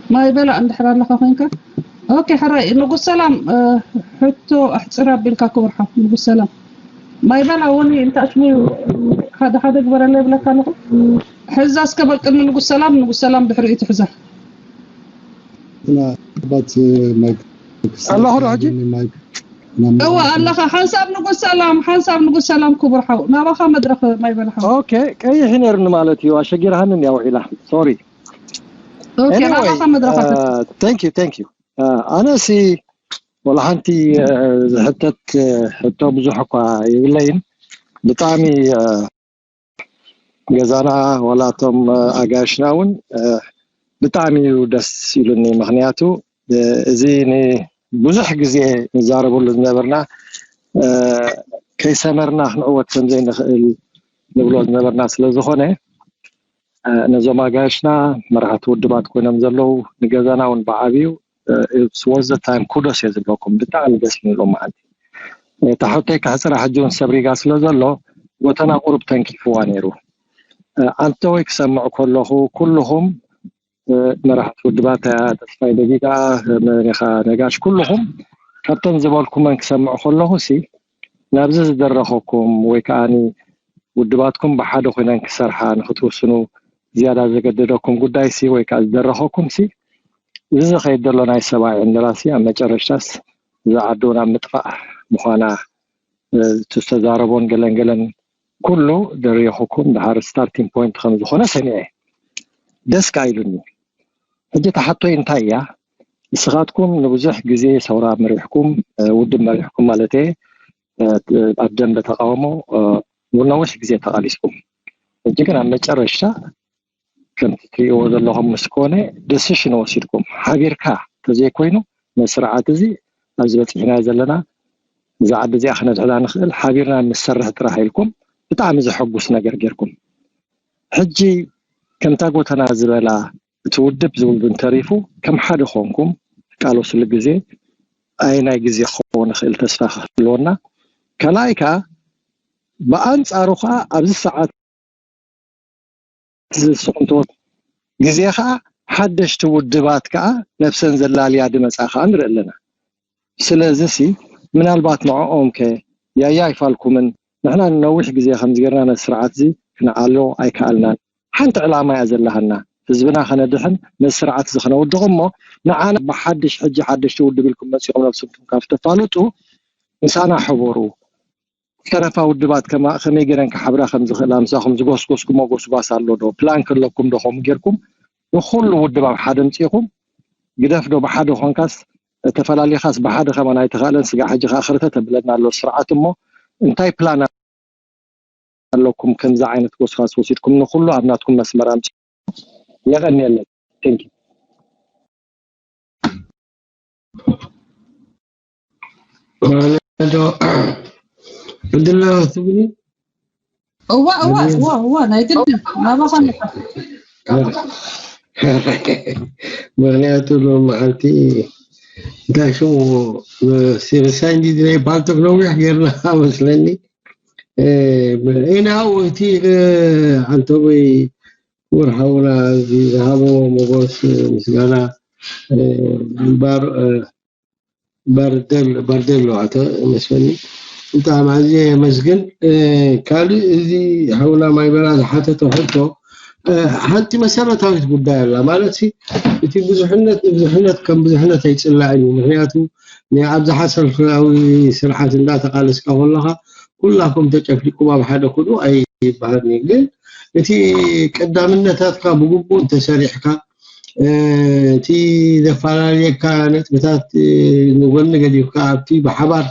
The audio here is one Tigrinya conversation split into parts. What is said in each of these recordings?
ማይ በላ እንድሕር ኣለኻ ኮይንካ። ኦኬ፣ ሕራይ ንጉስ ሰላም፣ እ፣ ሕቶ ኣሕፅር ኣቢልካ ክብርሓ። ንጉስ ሰላም፣ ማይ በላ እውን እንተኣሽሙ ሓደ ሓደ ግበረለ ይብለካ ኣለኹ። ሕዛ እስከ በልጥኒ ንጉስ ሰላም፣ ንጉስ ሰላም ድሕሪኡ ትሕዛ። ባት ማይክ ኣለኹ ዶ ሕጂ? ማይክ እወ ኣለኻ። ሓንሳብ ንጉስ ሰላም፣ ሓንሳብ ንጉስ ሰላም ክቡር ሓው፣ ናባኻ መድረኽ ማይ በላ ሓው። ኦኬ፣ ቀይሕ ነርኒ ማለት እዩ። ኣሸጊርሃንን ያው ኢላ። ሶሪ። ኦኬ፣ Anyway፣ ናባኻ መድረኽ ኣለ። Thank you, thank you። ኣነ ሲ ወላ ሓንቲ ዝሕተት ሕቶ ብዙሕ እኳ ይብለይን፣ ብጣዕሚ ገዛና ዋላ እቶም ኣጋሽና እውን ብጣዕሚ እዩ ደስ ኢሉኒ። ምክንያቱ እዚ ንብዙሕ ግዜ ንዛረበሉ ዝነበርና ከይሰመርና ክንዕወት ከምዘይንኽእል ንብሎ ዝነበርና ስለዝኾነ፣ ነዞም ኣጋይሽና መራሕቲ ውድባት ኮይኖም ዘለዉ፣ ንገዛና እውን ብዓብዩ was the time፣ ኩዶስ እየ ዝብለኩም። ብጣዕሚ ደስ ይብሎም መዓልቲ። እታ ሕቶይ ክሕፅራ ሕጂ እውን ሰብሪጋ ስለ ዘሎ፣ ጎተና ቁሩብ ተንኪፍዋ ነይሩ። ኣንተ ወይ ክሰምዕ ከለኹ፣ ኩልኹም መራሕቲ ውድባት፣ ተስፋይ ደጊጋ፣ መሪኻ ነጋሽ፣ ኩልኹም ካብተን ዝበልኩመን ክሰምዕ ከለኹ ሲ ናብዚ ዝደረኸኩም ወይ ከዓ ውድባትኩም ብሓደ ኮይነን ክሰርሓ ንክትውስኑ ዝያዳ ዘገደደኩም ጉዳይ ሲ ወይ ከዓ ዝደረኸኩም ሲ እዚ ዝኸይድ ዘሎ ናይ ሰብኣዊ ዕንድራ ሲ ኣብ መጨረሽታስ እዛ ዓዲ እውን ኣብ ምጥፋእ ምዃና ዝተዛረቦን ገለን ገለን ኩሉ ደሪኹኩም ድሓር starting point ከም ዝኾነ ሰሚዐ ደስ ከዓ ኢሉኒ። ሕጂ ተሓቶይ እንታይ እያ? ንስኻትኩም ንብዙሕ ግዜ ሰውራ መሪሕኩም፣ ውድብ መሪሕኩም ማለት እየ፣ ኣብ ደንበ ተቃውሞ ንነዊሕ ግዜ ተቃሊስኩም። ሕጂ ግን ኣብ መጨረሽታ ከምቲ ትሪእዎ ዘለኹም ምስ ኮነ decision ወሲድኩም ሓቢርካ ተዘይኮይኑ ነዚ ስርዓት እዚ ኣብዚ በፂሕና ዘለና እዛ ዓዲ እዚኣ ክነድሕና ንኽእል ሓቢርና ንሰርሕ ጥራሕ ኢልኩም ብጣዕሚ ዘሐጉስ ነገር ጌርኩም። ሕጂ ከምታ ጎተና ዝበላ እቲ ውድብ ዝብል እውን ተሪፉ ከም ሓደ ኮንኩም ትቃለስሉ ግዜ ኣየናይ ግዜ ክኸውን ይኽእል ተስፋ ክህልወና። ካልኣይ ከዓ ብኣንፃሩ ከዓ ኣብዚ ሰዓት ዝስኹምቶ ግዜ ከዓ ሓደሽቲ ውድባት ከዓ ነብሰን ዘላልያ ድመፃ ከዓ ንርኢ ኣለና። ስለዚ ሲ ምናልባት ንዕኦም ከ ያያ ኣይፋልኩምን ንሕና ንነዊሕ ግዜ ከምዚ ጌርና ነዚ ስርዓት እዚ ክንዓሎ ኣይከኣልናን። ሓንቲ ዕላማ እያ ዘለሃና ህዝብና ከነድሕን ነዚ ስርዓት እዚ ከነውድቕ እሞ ንዓና ብሓድሽ ሕጂ ሓደሽቲ ውድብ ኢልኩም መፂኹም ነብስኩም ካብ ተፋልጡ ምሳና ሕበሩ። ዝተረፋ ውድባት ከመይ ገይረን ክሓብራ ከም ዝኽእላ ምሳኹም ዝጎስጎስኩሞ ጎስጓስ ኣሎ ዶ? ፕላን ከለኩም ዶ ከምኡ ጌርኩም ንኹሉ ውድብ ኣብ ሓደ ምፅኢኹም ግደፍ ዶ ብሓደ ኮንካስ ተፈላሊኻስ ብሓደ ከማን ኣይተኻእለን። ስጋዕ ሕጂ ከዓ ክርተ ተብለና ኣሎ ስርዓት እሞ እንታይ ፕላን ኣለኩም ከምዚ ዓይነት ጎስጓስ ወሲድኩም ንኹሉ ኣብ ናትኩም መስመር ኣምፅኡ። የቐንየለይ። Thank you። ዶ ዕድል ትብሉ እዋ እዋ እዋ እዋ ናይ ግድን ናባኻ ንካ ምክንያቱ ሎም መዓልቲ እንታይ ሽሙ ሲርሳይ እንዲ ድረይ ባልቶክ ነዊሕ ጌርና መስለኒ። ኤናው እቲ ኣንቶበይ ክቡር ሓውና ዝሃቦ መጎስ ምስጋና ባርደሎ ኣተ መስለኒ። ብጣዕሚ ኣዝየ የመስግን። ካልእ እዚ ሓውና ማይበራ ዝሓተቶ ሕቶ ሓንቲ መሰረታዊት ጉዳይ ኣላ ማለት ሲ እቲ ብዙሕነት ንብዙሕነት ከም ብዙሕነት ኣይፅላእን እዩ። ምክንያቱ ናይ ኣብዝሓ ሰልፋዊ ስርዓት እንዳተቃለስካ ከለካ ኩላኩም ተጨፍሊቁም ኣብ ሓደ ኩዱ ኣይበሃልን እዩ። ግን እቲ ቀዳምነታትካ ብግቡእ እንተሰሪሕካ እቲ ዘፈላለየካ ነጥብታት ንጎኒ ገዲፍካ ኣብቲ ብሓባር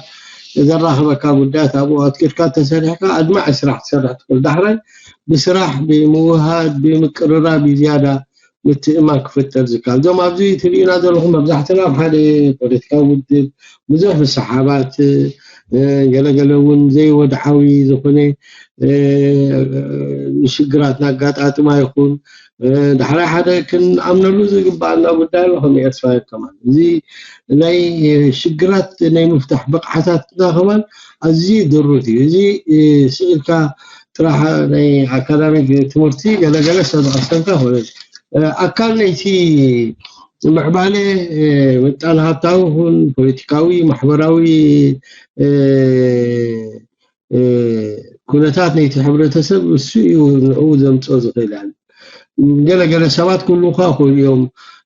ዘራኽበካ ጉዳያት ኣብኡ ኣትኪርካ ተሰሪሕካ ኣድማዒ ስራሕ ትሰርሕ ትኽእል። ዳሕራይ ብስራሕ ብምውሃድ ብምቅርራብ እዩ ዝያዳ ምትእማን ክፍጠር ዝከኣል። እዞም ኣብዚ ትሪእና ዘለኹም መብዛሕትና ኣብ ሓደ ፖለቲካዊ ውድብ ብዙሕ ሰሓባት ገለገለ እውን ዘይወድዓዊ ዝኾነ ሽግራት ናጋጣጥማ ይኹን ዳሕራይ ሓደ ክንኣምነሉ ዝግባኣና ጉዳይ ኣሎ። ከም ኤርትራዊ ከማን እዚ ናይ ሽግራት ናይ ምፍታሕ ብቕዓታትና ከማን ኣዝዩ ድሩት እዩ። እዚ ስኢልካ ጥራሕ ናይ ኣካዳሚክ ትምህርቲ ገለገለ ሰብ ዝቐሰምካ ይኮነ ኣካል ናይቲ ምዕባለ ምጣነ ሃብታዊ ይኹን ፖለቲካዊ፣ ማሕበራዊ ኩነታት ናይቲ ሕብረተሰብ እሱ እዩ ንዕኡ ዘምፅኦ ዝኽእል። ገለ ገለ ሰባት ክህልውካ ይኽእሉ እዮም፣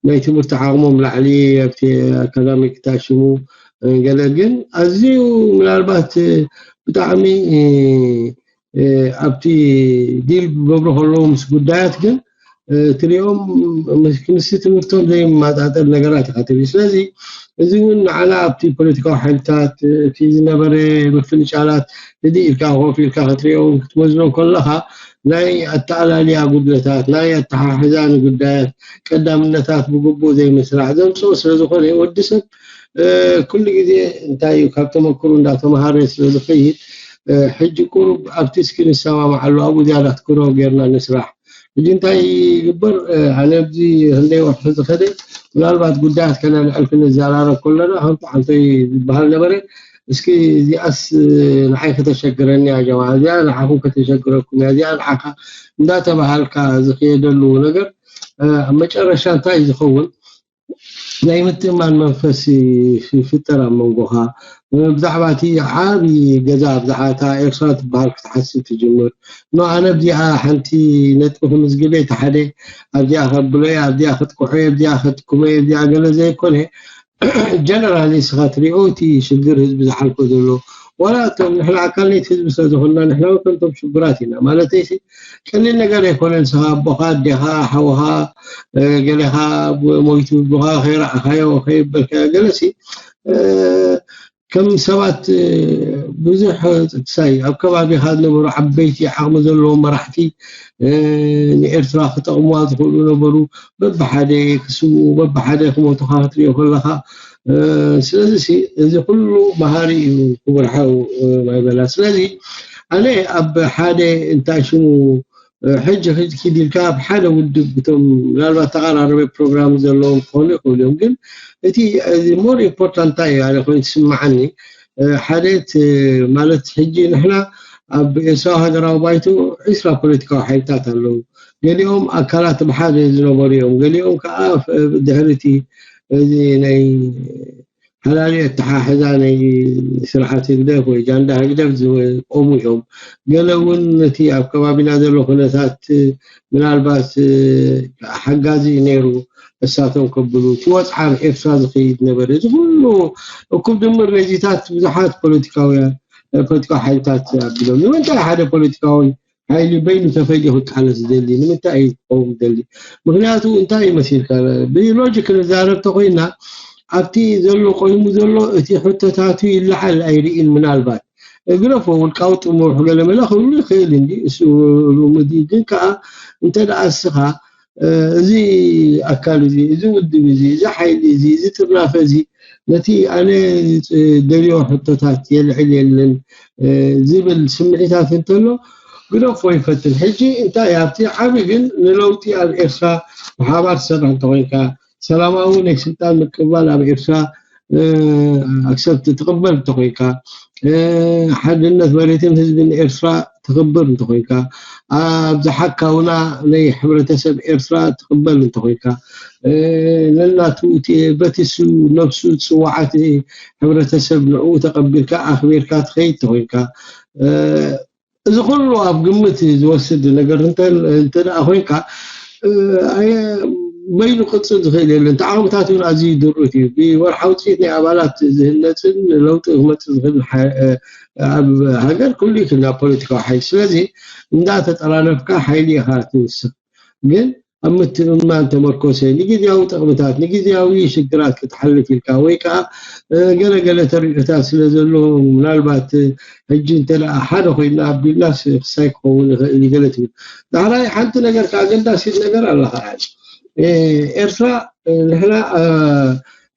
ናይ ትምህርቲ ዓቕሞም ላዕሊ ኣብቲ ኣካዳሚክ ታሽሙ። ገለ ግን ኣዝዩ ምናልባት ብጣዕሚ ኣብቲ ዲል ክገብሩ ከለዉ ምስ ጉዳያት ግን ትሪኦም ምስቲ ትምህርቶም ዘይመጣጠል ነገራት ኢኻ ትርኢ። ስለዚ እዚ እውን ንዓና ኣብቲ ፖለቲካዊ ሓይልታት እቲ ዝነበረ ምፍንጫላት ህድእ ኢልካ ኮፍ ኢልካ ክትሪኦ ክትመዝኖ ከለኻ ናይ ኣተኣላልያ ጉድለታት ናይ ኣተሓሕዛ ንጉዳያት ቀዳምነታት ብግቡእ ዘይምስራሕ ዘምፅኦ ስለዝኾነ ወዲ ሰብ ኩሉ ግዜ እንታይ እዩ ካብ ተመክሩ እንዳተምሃረ ስለዝኸይድ ሕጂ ቁሩብ ኣብቲ እስኪ ንሰማማዓሉ ኣብኡ ዝያዳ ትኩሮ ጌርና ንስራሕ። ሕጂ እንታይ ይግበር? ኣነ ኣብዚ ክንደይ ወርሒ ዝኸደ ምናልባት ጉዳያት ከነልዕል ክንዘራረብ ከለና ከምቲ ሓንቶይ ዝበሃል ነበረ። እስኪ እዚኣስ ንዓይ ከተሸግረኒ እያ ጀማ፣ እዚኣ ንዓኹም ከተሸግረኩም እያ፣ እዚኣ ንዓኻ እንዳተባሃልካ ዝኸየደሉ ነገር ኣብ መጨረሻ እንታይ እዩ ዝኸውን? ናይ ምትእማን መንፈስ ይፍጠር ኣብ መንጎኻ። ብዛዕባ እቲ ዓቢ ገዛ ብዛዕባ እታ ኤርትራ ትበሃል ክትሓስብ ትጅምር። ኖ ኣነ ኣብዚኣ ሓንቲ ነጥቢ ክምዝግበ እቲ ሓደ ኣብዚኣ ከብሎ እየ፣ ኣብዚኣ ከጥቅዖ እየ፣ ኣብዚኣ ከጥቅሞ እየ፣ ኣብዚኣ ገለ ዘይኮነ ጀነራሊ ንስኻ ትሪኦ እቲ ሽግር ህዝቢ ዝሓልፎ ዘሎ ዋላ እቶም ንሕና ኣካል ናይቲ ህዝቢ ስለ ዝኾንና ንሕና እውን ከምቶም ሽጉራት ኢና ማለት ሲ ቀሊል ነገር ኣይኮነን። ንስኻ ኣቦኻ ኣዴኻ ሓውኻ ገሌኻ ሞይቱ ኣቦኻ ከይረኣኻዮ ከይበልካዮ ገለሲ ከም ሰባት ብዙሕ ጥቅሳይ ኣብ ከባቢኻ ዝነበሩ ዓበይቲ ዓቕሚ ዘለዎም መራሕቲ ንኤርትራ ክጠቕሙዋ ዝኽእሉ ነበሩ። በብሓደ ክስውኡ በብሓደ ክሞቱኻ ክትሪኦ ከለኻ ስለዚ እዚ ኩሉ መሃሪ እዩ ክቡር ሓው ማይበላ። ስለዚ ኣነ ኣብ ሓደ እንታይ ሽሙ ሕጂ ሕጂ ኪድ ኢልካ ኣብ ሓደ ውድብ እቶም ምናልባት ተቐራረበ ፕሮግራም ዘለዎም ክኾኑ ይኽእሉ እዮም። ግን እቲ ሞር ኢምፖርታንት እንታይ እዩ ኣነ ኮይኑ ትስምዓኒ ሓደ ማለት ሕጂ ንሕና ኣብ ኤርትራዊ ሃገራዊ ባይቶ ዒስራ ፖለቲካዊ ሓይልታት ኣለዉ። ገሊኦም ኣካላት ብሓደ ዝነበሩ እዮም፣ ገሊኦም ከዓ ድሕሪ እቲ እዚ ናይ ሓላሊ ኣተሓሕዛ ናይ ስርዓት ህግደፍ ወይ ጃንዳ ህግደፍ ዝቆሙ እዮም። ገለ እውን ነቲ ኣብ ከባቢና ዘሎ ኩነታት ምናልባት ሓጋዚ ነይሩ እሳቶም ከብሉ እቲ ወፅዓ ኣብ ኤርትራ ዝኸይድ ነበረ። እዚ ኩሉ እኩብ ድምር ነዚታት ብዙሓት ፖለቲካውያን ፖለቲካዊ ሓይልታት ኣቢሎም ንምንታይ ሓደ ፖለቲካዊ ሓይሊ በይኑ ተፈልዩ ክቃለስ ዝደሊ ንምንታይ እዩ ክኸውን ዝደሊ? ምክንያቱ እንታይ እዩ መሲልካ? ብሎጂክ ንዛረብ ተኮይና ኣብቲ ዘሎ ቆይሙ ዘሎ እቲ ሕቶታቱ ይለዓል ኣይርእን ምናልባት ግረፎ ውልቃዊ ጥሙሕ ገለመለ ክብሉ ይኽእል እንዲ እሱ ሉምዲ ግን ከዓ እንተ ደኣ እስኻ እዚ ኣካል እዚ እዚ ውድብ እዚ እዚ ሓይሊ እዚ እዚ ጥርናፈ እዚ ነቲ ኣነ ደልዮ ሕቶታት የልዕል የለን ዝብል ስምዒታት እንተሎ ግደፎ ይፈትን። ሕጂ እንታይ ኣብቲ ዓቢ ግን ንለውጢ ኣብ ኤርትራ ብሓባር ትሰርሕ እንተኮይንካ ሰላማዊ ናይ ስልጣን ምቅባል ኣብ ኤርትራ ኣክሰፕት ትቕበል እንተኮይንካ ሓድነት መሬትን ህዝብን ኤርትራ ትኽብር እንተኮይንካ ኣብ ዝሓካውና ናይ ሕብረተሰብ ኤርትራ ትቕበል እንተኮይንካ ነናቱ በቲ እሱ ነብሱ ዝፅዋዓት ሕብረተሰብ ንዕኡ ተቐቢልካ ኣኽቢርካ ትኸይድ እንተኮይንካ እዚ ኩሉ ኣብ ግምት ዝወስድ ነገር እንተ ደኣ ኮይንካ በይኑ ክቕፅል ዝኽእል የለን። እቲ ዓቕምታት እውን ኣዝዩ ድሩት እዩ። ብወርሓዊ ውፅኢት ናይ ኣባላት ዝህነፅን ለውጢ ክመፅእ ዝኽእል ኣብ ሃገር ኩሉ ይክእል ናብ ፖለቲካዊ ሓይል። ስለዚ እንዳተጠላለፍካ ሓይሊ ኢኻ ትውስኽ። ግን ኣብ ምትእምማን ተመርኮሰ ንግዜያዊ ጥቕምታት ንግዜያዊ ሽግራት ክትሓልፍ ኢልካ ወይ ከዓ ገለገለ ተሪዕታት ስለ ዘሎ ምናልባት ሕጂ እንተ ሓደ ኮይና ኣቢልናስ ክሳይ ክኸውን ይኽእል እዩ ገለ ትብል። ዳሕራይ ሓንቲ ነገር ከዓ ኣገዳሲት ነገር ኣላ ከዓ ኤርትራ ንሕና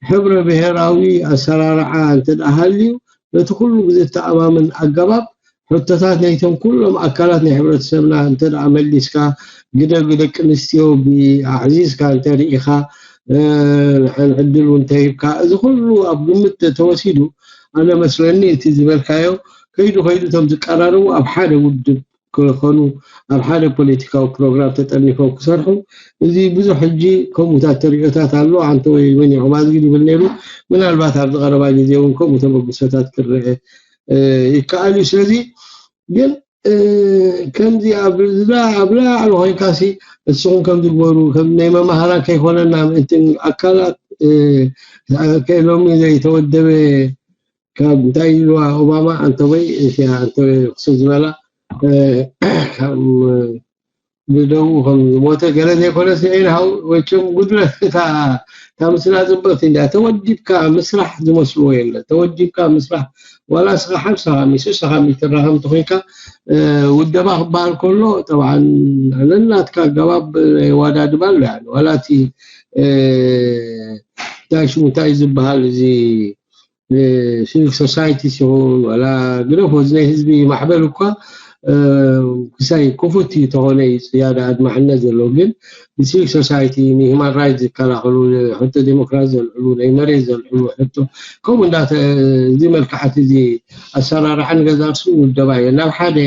ሕብረ ብሄራዊ ኣሰራርዓ እንተ ሃልዩ ነቲ ኩሉ ብዘተኣማምን ኣገባብ ሕቶታት ናይቶም ኩሎም ኣካላት ናይ ሕብረተሰብና እንተ ደኣ መሊስካ ግደ ብደቂ ኣንስትዮ ኣዕዚዝካ እንተ ርኢኻ ንዓን ዕድል እውን ተሂብካ እዚ ኩሉ ኣብ ግምት ተወሲዱ ኣነ መስለኒ እቲ ዝበልካዮ ከይዱ ከይዱ እቶም ዝቀራረቡ ኣብ ሓደ ውድብ ክኾኑ ኣብ ሓደ ፖለቲካዊ ፕሮግራም ተጠርኒፎም ክሰርሑ፣ እዚ ብዙሕ ሕጂ ከምኡታት ተሪኦታት ኣሎ። ኣንተ ወይ ወይኒ ዑማዝጊ ይብል ነይሩ። ምናልባት ኣብዚ ቀረባ ግዜ እውን ከምኡ ተበግሶታት ክረአ ይከኣል እዩ። ስለዚ ግን ከምዚ ኣብ ላዕሊ ኮይንካሲ ንስኹም ከምዚ ግበሩ፣ ከም ናይ መማህራን ከይኮነና ምእንቲ ኣካላት ከሎሚ ዘይተወደበ ካብ እንታይ ኢልዋ ኦባማ ኣንተወይ እያ ኣንተወይ ክሱ ዝበላ ከም ብደው ከም ዝሞተ ገለ ዘይኮነስ ኤንሃው ወቸም ጉድለት እታ እታ ምስላ ጽብቕቲ እንዳ ተወዲብካ ምስራሕ ዝመስልዎ የለ። ተወዲብካ ምስራሕ ዋላ ስኻ ሓምሳ ሚሱ ስኻ ሚትራኸም ተኾይካ ውደባ ክበሃል ከሎ ጠብዓን ነናትካ ኣገባብ የዋዳድባ ኣሎ። ዋላ እቲ እንታይ ሽሙ እንታይ ዝበሃል እዚ ሲቪክ ሶሳይቲ ሲሆን ዋላ ግደፎ እዚ ናይ ህዝቢ ማሕበር እኳ ክሳይ ክፉት ተኾነ ዝያዳ ኣድማዕነት ዘለዎ ግን ንሲቪክ ሶሳይቲ ንሂማን ራይት ዝከላኸሉ ሕቶ ዴሞክራሲ ዘልዕሉ ናይ መሬት ዘልዕሉ ሕቶ ከምኡ እንዳ እዚ መልክዓት እዚ ኣሰራርዓ ንገዛርሱ ውደባ እየ ናብ ሓደ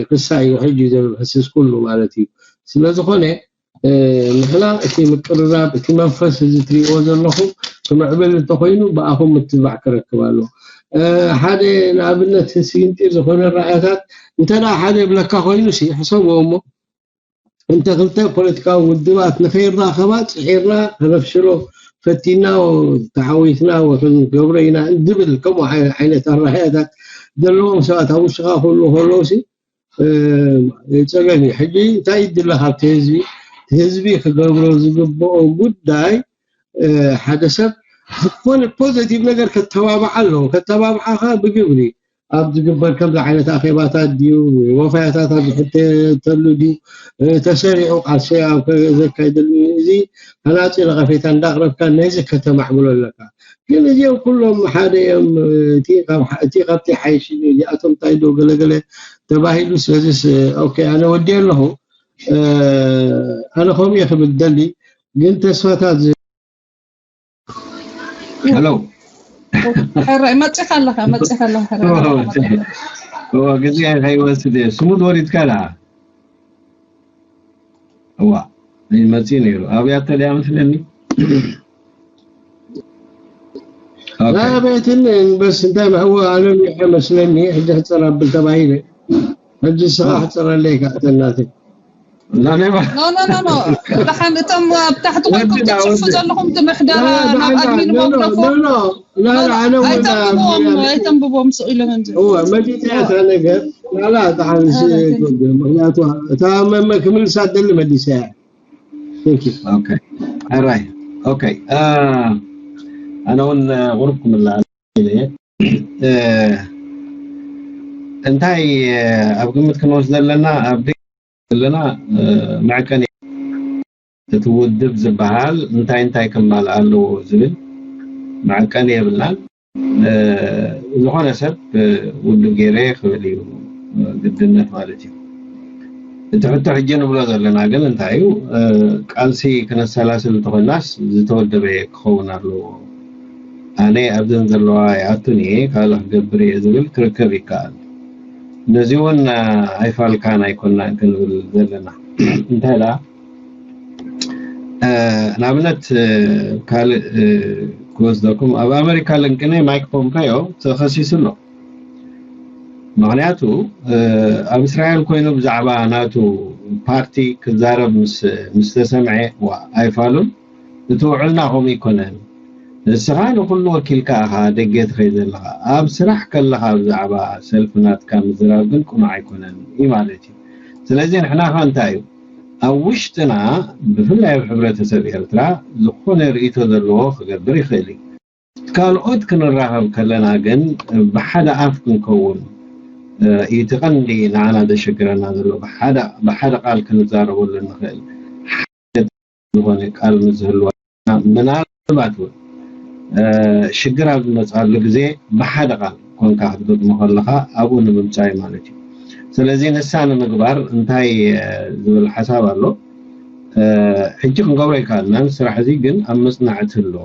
ክሳይ ሕጂ ዘሎ ሕስስ ኩሉ ማለት እዩ። ስለዝኾነ ንሕና እቲ ምቅርራብ እቲ መንፈስ እዚ ትሪእዎ ዘለኹም ክምዕብል እንተኮይኑ ብኣኹም ምትብባዕ ክረክብ ኣለዎ። ሓደ ንኣብነት ስግንጢር ዝኾነ ራእያታት እንተ ሓደ ብለካ ኮይኑ ሲ ሕሰብዎ እሞ እንተ ክልተ ፖለቲካዊ ውድባት ንኸይራኸባ ፅሒርና ከነፍሽሎ ፈቲና ተዓዊትና ክንገብሮ ኢና ዝብል ከምኡ ዓይነት ኣራህያታት ዘለዎም ሰባት ኣብ ውሽኻ ክህሉ ከለዉ ሲ ፀገም እዩ። ሕጂ እንታይ ይድለ ካብቲ ህዝቢ ህዝቢ ክገብሮ ዝግብኦ ጉዳይ ሓደ ሰብ ዝኾነ ፖዘቲቭ ነገር ከተባብዓ ኣለዎ። ከተባብዓኻ ብግብሪ ኣብ ዝግበር ከምዚ ዓይነት ኣኼባታት ድዩ ወፈያታት ኣብ ዝሕተተሉ ድዩ ተሰሪዑ ቃልሲ ኣብ ዘካይደሉ እዚ ሃናፂ ነቐፌታ እንዳቕረብካ ነዚ ከተማዕብሎ ኣለካ። ግን እዚኦም ኩሎም ሓደ እዮም። እቲ ካብቲ ሓይሽ እዚኣቶም እንታይ ዶ ገለገለ ተባሂሉ ስለዚስ ኦኬ ኣነ ወዲ ኣለኹ ኣነ ከምኡ እየ ክብል ደሊ ግን ተስፋታት ሄሎ ሕራይ መፂኻ ኣለኻ መፂኻ ኣለኻ ሕራይ ግዜ ከይወስድ እየ ስሙድ ወሪድካ ዳ እዋ ይመፅእ ነይሩ ኣብያተ ድያ መስለኒ ናበትን በስ እንታይ መሕወ ኣለም ይሐ መስለኒ ሕጂ ሕፀር ኣብል ተባሂለ ሕጂ ስኻ ሕፀረለይ ካዕተናተይ ኖ ኖ ኖ ኖ ደሓን እቶም ኣብ ታሕቲ ኮይንኩም ትፅሕፉ ዘለኹም ትምሕደራ ናብ ኣድሚን መግረፎ ኣይተንብቦም ስቕ ኢሎም እንጂ መዲትያታ ነገር ላላ ጣሓን ምክንያቱ እታ መመ ክምልሳ ደሊ መዲሰያ ራይ ኣነ እውን ቁሩብ ክምላ እንታይ ኣብ ግምት ክንወስድ ዘለና ኣብ ዘለና መዐቀኒ እቲ ውድብ ዝበሃል እንታይ እንታይ ክማልእ ኣለዎ ዝብል መዐቀኒ የብልናን። ዝኾነ ሰብ ውድብ ገይረ ክብል እዩ ግድነት ማለት እዩ። እቲ ሕቶ ሕጂ ንብሎ ዘለና ግን እንታይ እዩ? ቃልሲ ክነሰላስል እንተኾይናስ ዝተወደበ ክኸውን ኣለዎ። ኣነ ኣብዘን ዘለዋ ይኣቱን እየ ካልእ ክገብር እየ ዝብል ክርከብ ይከኣል። ነዚ እውን ኣይፋልካን ኣይኮናን ክንብል ዘለና እንታይ ደኣ ንኣብነት ካልእ ክወስደኩም ኣብ ኣመሪካ ልንቅነ ማይክ ፖምፐዮ ተኸሲሱ ኣሎ። ምክንያቱ ኣብ እስራኤል ኮይኑ ብዛዕባ ናቱ ፓርቲ ክዛረብ ምስ ተሰምዐ ኣይፋሉን። እቲ ውዕልና ከምኡ ኣይኮነን። ንስኻ ንኹሉ ወኪልካ ኢኻ ደገ ትኸይድ ዘለኻ። ኣብ ስራሕ ከለኻ ብዛዕባ ሰልፊ ናትካ ምዝራብ ግን ቅኑዕ ኣይኮነን እዩ ማለት እዩ። ስለዚ ንሕና ኸ እንታይ እዩ ኣብ ውሽጥና ብፍላይ ኣብ ሕብረተሰብ ኤርትራ ዝኾነ ርእይቶ ዘለዎ ክገብር ይኽእል እዩ። ካልኦት ክንራኸብ ከለና ግን ብሓደ ኣፍ ክንከውን እዩ እቲ ቀንዲ ንዓና ዘሸግረና ዘሎ። ብሓደ ቃል ክንዛረበሉ እንኽእል ዝኾነ ቃል ምስ ዝህልወና ምናልባት እውን ሽግር ኣብ ዝመፅኣሉ ግዜ ብሓደ ቃል ኮንካ ክትገጥሞ ከለካ ኣብኡ ንምምፃእ እዩ ማለት እዩ። ስለዚ ንሳ ንምግባር እንታይ ዝብል ሓሳብ ኣሎ? ሕጂ ክንገብሮ ኣይከኣልናን። ስራሕ እዚ ግን ኣብ መፅናዕቲ ኣሎ።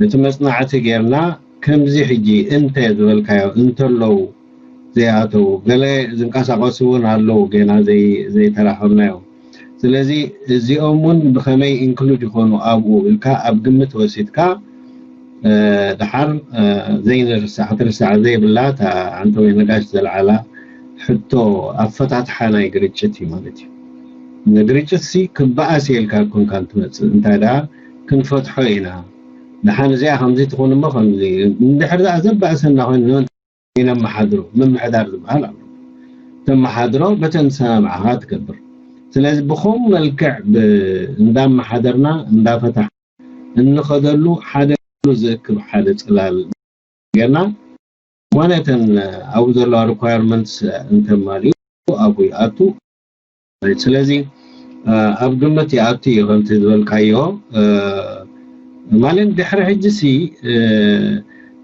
እቲ መፅናዕቲ ጌርና ከምዚ ሕጂ እንተ ዝበልካዮ እንተለዉ ዘይኣተዉ፣ ገለ ዝንቀሳቐሱ እውን ኣለዉ፣ ገና ዘይ-፣ ዘይተራኸብናዮም። ስለዚ እዚኦም እውን ብኸመይ ኢንክሉድ ይኾኑ ኣብኡ ኢልካ ኣብ ግምት ወሲድካ፣ እ፣ ደሓር፣ እ፣ ዘይንርሳዕ፣ ክትርሳዕ ዘይብላ እታ ኣንቶኒ ነጋሽ ዘልዓላ ሕቶ ኣፈታትሓ ናይ ግርጭት እዩ ማለት እዩ። ንግርጭት ሲ ክበኣስ የልካ ኮንካን ትመጽእ፣ እንታይ ደኣ ክንፈትሖ ኢና። ደሓን እዚኣ ከምዚ ትኹን እሞ ከምዚ፣ እንድሕር ደኣ ዘባእሰና ኮይኑ ነመሓድሮ፣ ምምሕዳር ዝበሃል ኣሎ። ተመሓድሮ በተን ዝሰማምዓኻ ትገብር። ስለዚ ብኸም መልክዕ ብ-፣ እንዳመሓደርና እንዳፈታሕ እንኸደሉ ሓደ ዝእክብ ሓደ ጽላል ጌርና፣ ዝኾነ እተን ኣብኡ ዘለዋ ሪኳየርመንትስ እንተማልኡ ኣብኡ ይኣቱ። ስለዚ፣ እ፣ ኣብ ግምት ይኣቱ እዩ ከምቲ ዝበልካዮ። እ፣ ማለት ድሕሪ ሕጂ ሲ፣ እ፣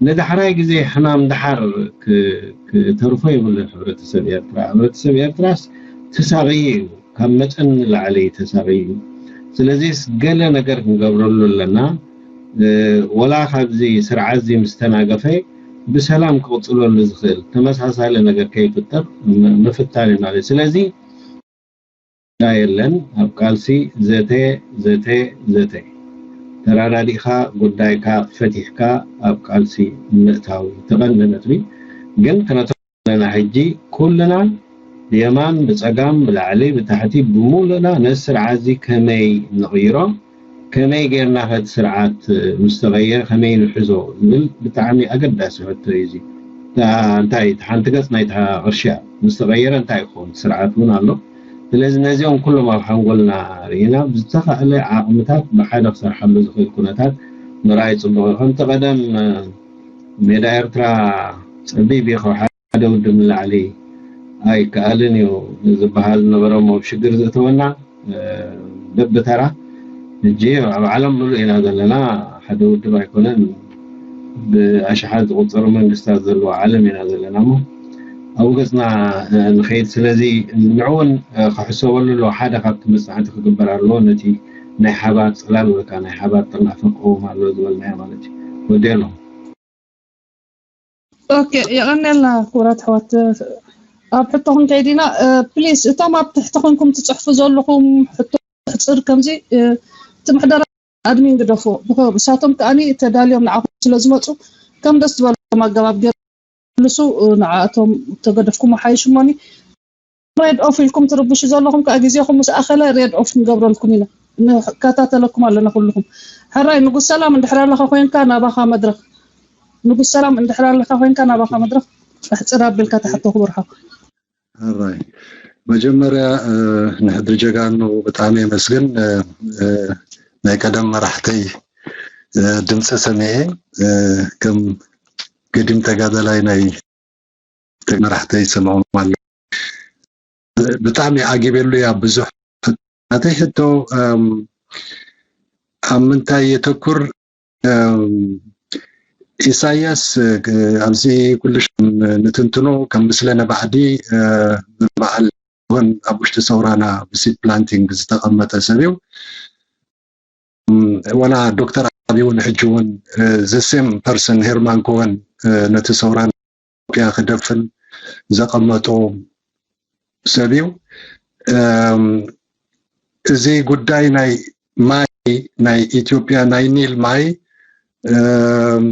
ንዳሕራይ ግዜ ሕማም ደሓር ክ-፣ ክተርፎ የብሉን ሕብረተሰብ ኤርትራ። ሕብረተሰብ ኤርትራስ ተሳቕዩ እዩ፣ ካብ መጠን ንላዕሊ እዩ ተሳቕዩ። ስለዚስ ገለ ነገር ክንገብረሉ ኣለና። እ፣ ወላ ካብዚ ስርዓት እዚ ምስ ተናገፈ ብሰላም ክቕጽለሉ ዝኽእል ተመሳሳሊ ነገር ከይፍጠር ም-፣ ምፍታን እዩ ማለት እዩ። ስለዚ የለን፣ ኣብ ቃልሲ ዘተ፣ ዘተ፣ ዘተ። ተራዳዲእካ ጉዳይካ ፈቲሕካ ኣብ ቃልሲ ምእታው እዩ እቲ ቀንዲ ነጥቢ። ግን ክነቶ ዘለና ሕጂ ኩልና ብየማን፣ ብጸጋም፣ ብላዕሊ፣ ብታሕቲ፣ ብምሉእና ነዚ ስርዓት እዚ ከመይ ንቕይሮ፣ ከመይ ጌርና ከቲ ስርዓት ምስ ተቐየረ ከመይ ንሕዞ ዝብል ብጣዕሚ ኣገዳሲ ሕቶ እዩ እዚ። እታ፣ እንታይ፣ እታ ሓንቲ ገጽ ናይታ ቅርሺ እያ። ምስ ተቐየረ እንታይ ይኸውን? ስርዓት እውን ኣሎ። ስለዚ ነዚኦም ኩሎም ኣብ ሓንጎልና ርኢና ብዝተኻእለ ዓቕምታት ብሓደ ክሰርሓሉ ዝኽእል ኩነታት ምርኣይ ጽቡቕ እዩ። ከምቲ ቀደም ሜዳ ኤርትራ ጸቢብ እዩ፣ ካብ ሓደ ውድብ ንላዕሊ ኣይከኣልን እዩ ዝበሃል ዝነበረ እሞ ኣብ ሽግር ዘእተወና፣ እ፣ በብተራ። ሕጂ ኣብ ዓለም ምሉእ ኢና ዘለና፣ ሓደ ውድብ ኣይኮነን፣ ብኣሽሓት ዝቑጸሩ መንግስታት ዘለዎ ዓለም ኢና ዘለና እሞ ኣብኡ ገጽና፣ እ፣ ንኸይድ። ስለዚ ንዕኡ እውን፣ እ፣ ክሕሰበሉ ኣለዎ። ሓደ ካብቲ መጽናዕቲ ክግበር ኣለዎ፣ ነቲ ናይ ሓባር ጽላል ወይ ከዓ ናይ ሓባር ጥርናፈ ክኸውን ኣለዎ ዝበልናዮ ማለት እዩ። ወዲኤ ኣለኹ። ኦኬ፣ የቐንየልና ክቡራት ኣሕዋት። ኣብ ሕቶ ክንከይድ ኢና። እ፣ ፕሊስ፣ እቶም ኣብ ትሕቲ ኮንኩም ትጽሕፉ ዘለኹም ሕቶ ሕጽር ከምዚ፣ እ፣ እቲ ምሕደራ ኣድሚን ግደፎ። ብኸ-፣ ንሳቶም ከኣ ተዳልዮም ንዓኹም ስለ ዝመጹ ከም ደስ ዝበሎም ኣገባብ ገይሩ መልሱ፣ እ፣ ንዓኣቶም ተገደፍኩም ሓይሽ እሞኒ። ሬድ ኦፍ ኢልኩም ትርብሹ ዘለኹም ከኣ ግዜኹም ምስ ኣኸለ ሬድ ኦፍ ክንገብረልኩም ኢና። ንከታተለኩም ኣለና ኩልኹም። ሕራይ ንጉስ ሰላም እንድሕር ኣለኻ ኮይንካ ናባኻ መድረኽ። ንጉስ ሰላም እንድሕር ኣለኻ ኮይንካ ናባኻ መድረኽ። ኣሕጽር ኣቢልካ ትሓቶ ክቡር ሓው። ሕራይ። መጀመርያ፣ እ፣ ንሕድሪ ጀጋኑ ብጣዕሚ የመስግን። እ፣ እ፣ ናይ ቀደም መራሕተይ፣ እ፣ ድምፂ ሰሚዐ፣ እ፣ ከም ገዲም ተጋዳላይ ናይ መራሕተይ ይሰምዖም ኣሎ። ብጣዕሚ ዓጊበሉ እያ ብዙሕ። ናተይ ሕቶ፣ እም፣ ኣብ ምንታይ የተኩር? እም፣ ኢሳያስ፣ እ፣ ኣብዚ ኩሉ ሽም ንትንትኖ ከም ምስለነ ባዕዲ፣ እ፣ በዓል ኮን ኣብ ውሽጢ ሰውራና ብሲድ ፕላንቲንግ ዝተቐመጠ ሰብ እዩ። እም፣ ወላ ዶክተር ኣቢ እውን ሕጂ እውን፣ እ፣ ዘ ሴም ፐርሰን ሄርማን ኮወን፣ እ፣ ነቲ ሰውራን ኢትዮጵያ ክደፍን ዘቐመጦ ሰብ እዩ። እም፣ እዚ ጉዳይ ናይ ማይ፣ ናይ ኢትዮጵያ ናይ ኒል ማይ፣ እም፣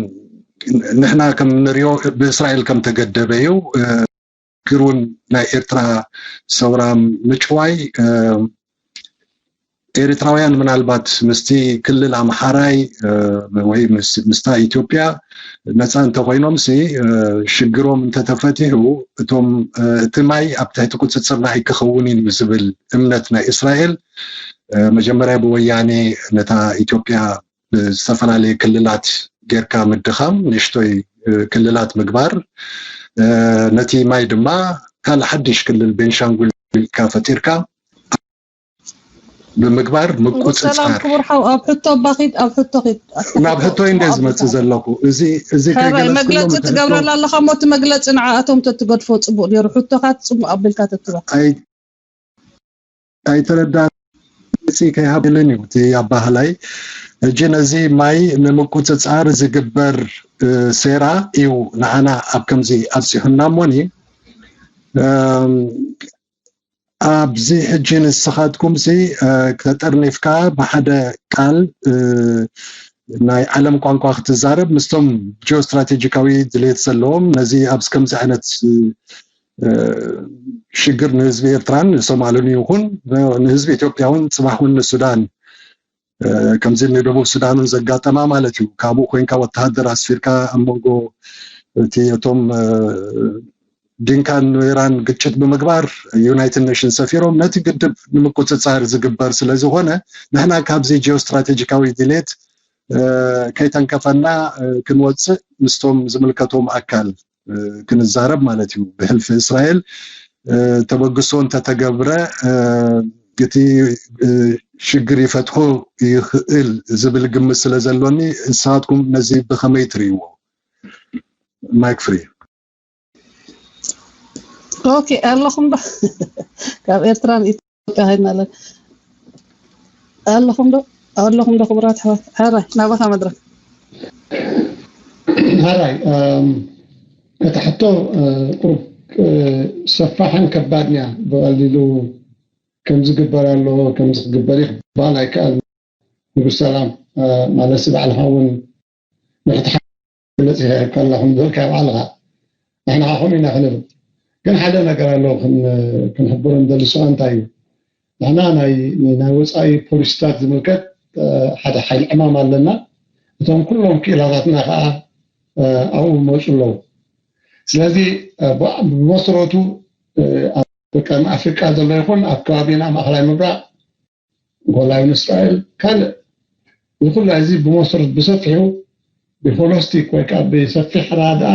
ንሕና ከም ንሪኦ ብእስራኤል ከም ተገደበ እዩ። እ፣ ሽግር እውን ናይ ኤርትራ ሰውራ ምጭዋይ፣ እ፣ ኤርትራውያን ምናልባት ምስቲ ክልል ኣምሓራይ፣ እ፣ ወይ ምስ-፣ ምስታ ኢትዮጵያ ነፃ እንተኾይኖምሲ፣ እ፣ ሽግሮም እንተተፈቲሑ እቶም፣ እ፣ እቲ ማይ ኣብ ትሕቲ ቁፅፅርና ኣይክኸውን እዩ ዝብል እምነት ናይ እስራኤል፣ እ፣ መጀመርያ ብወያኔ ነታ ኢትዮጵያ ብዝተፈላለየ ክልላት ጌርካ ምድኻም፣ ንእሽቶይ፣ እ፣ ክልላት ምግባር፣ እ፣ ነቲ ማይ ድማ ካልእ ሓድሽ ክልል ቤንሻንጉል ኢልካ ፈጢርካ ብምግባር ንጉስ ሰላም ምቁጽጻር። ክቡር ሓው፣ ኣብ ሕቶ እባ ኺድ፣ ኣብ ሕቶ ኺድ። ኣብ ናብ ሕቶ ሕቶይ እንደ ኣብ ዝመጽእ ሕቶ። ዘለኹ፣ እዚ፣ እዚ ሕራይ፣ ከይገለጽክሎም መግለጺ እንተ ሕቶ ትገብረላ ኣለኻ እሞ፣ እቲ መግለጺ ንዓኣቶም ተትገድፎ ጽቡቕ ነይሩ። ሕቶኻ ጽቡቕ ኣቢልካ ተትባ። ኣይ-፣ ኣይተረዳእን፣ መግለጺ ከይሃብልን እዩ እቲ ኣባህላይ። ሕጂ ነዚ ማይ ንምቁጽጻር ዝግበር፣ እ፣ ሴራ እዩ ንዓና ኣብ ከምዚ ኣብጺሑና እሞኒ። ኣብዚ ሕጂ ንስኻትኩም ሲ ተጠርኒፍካ ብሓደ ቃል ናይ ዓለም ቋንቋ ክትዛረብ ምስቶም ጂኦስትራቴጂካዊ ድሌት ዘለዎም ነዚ ኣብዚ ከምዚ ዓይነት ሽግር ንህዝቢ ኤርትራን ንሶማልን ይኹን ንህዝቢ ኢትዮጵያ እውን ጽባሕ እውን ንሱዳን ከምዚ ንደቡብ ሱዳን እውን ዘጋጠማ ማለት እዩ። ካብኡ ኮይንካ ወተሃደር ኣስፊርካ ኣብ መንጎ እቲ እቶም ዲንካን ኑዌራን ግጭት ብምግባር ዩናይትድ ኔሽንስ ሰፊሮም ነቲ ግድብ ንምቁፅፃር ዝግበር ስለዝኾነ ንሕና ካብዚ ጂኦስትራቴጂካዊ ድሌት ከይተንከፈና ክንወፅእ ምስቶም ዝምልከቶም ኣካል ክንዛረብ ማለት እዩ። ብሕልፊ እስራኤል ተበግሶ እንተተገብረ እቲ ሽግር ይፈትሖ ይኽእል ዝብል ግምት ስለ ዘሎኒ ንስኻትኩም ነዚ ብኸመይ ትርእይዎ? ማይክ ፍሪ። ኦኬ ኣለኹም ዶ ካብ ኤርትራን ኢትዮጵያ ሃይናለን ኣለኹም ዶ ኣለኹም ዶ ክቡራት ኣሕዋት? ሕራይ ናባኻ መድረክ። ሕራይ እቲ ሕቶ ቁሩብ ሰፋሕን ከባድን እያ። ብቐሊሉ ከምዚ ግበር ኣለዎ ከምዚ ክግበር እዩ ክበሃል ኣይከኣልን። ንጉስ ሰላም ማለት ባዕልኻ እውን ንክትሓ ገለፂ ከለኹም ዝበልካዮ ባዕልኻ ንሕና ከምኡ ኢና ክንብል። ግን ሓደ ነገር ኣሎ ክንሕብሮ ንደሊ። ስዋ እንታይ እዩ? ንሕና ናይ ናይ ወፃኢ ፖሊሲታት ዝምልከት ሓደ ሓይሊ ዕማም ኣለና። እቶም ኩሎም ክኢላታትና ከዓ ኣብኡ ይመፁ ኣለዉ። ስለዚ ብመሰረቱ ኣብ ቀርኒ ኣፍሪቃ ዘሎ ይኹን ኣብ ከባቢና ማእኸላይ ምብራቕ ጎላዩ ንእስራኤል ካልእ እዚ ኩላ እዚ ብመሰረት ብሰፊሑ ብሆሎስቲክ ወይ ከዓ ብሰፊሕ ራድኣ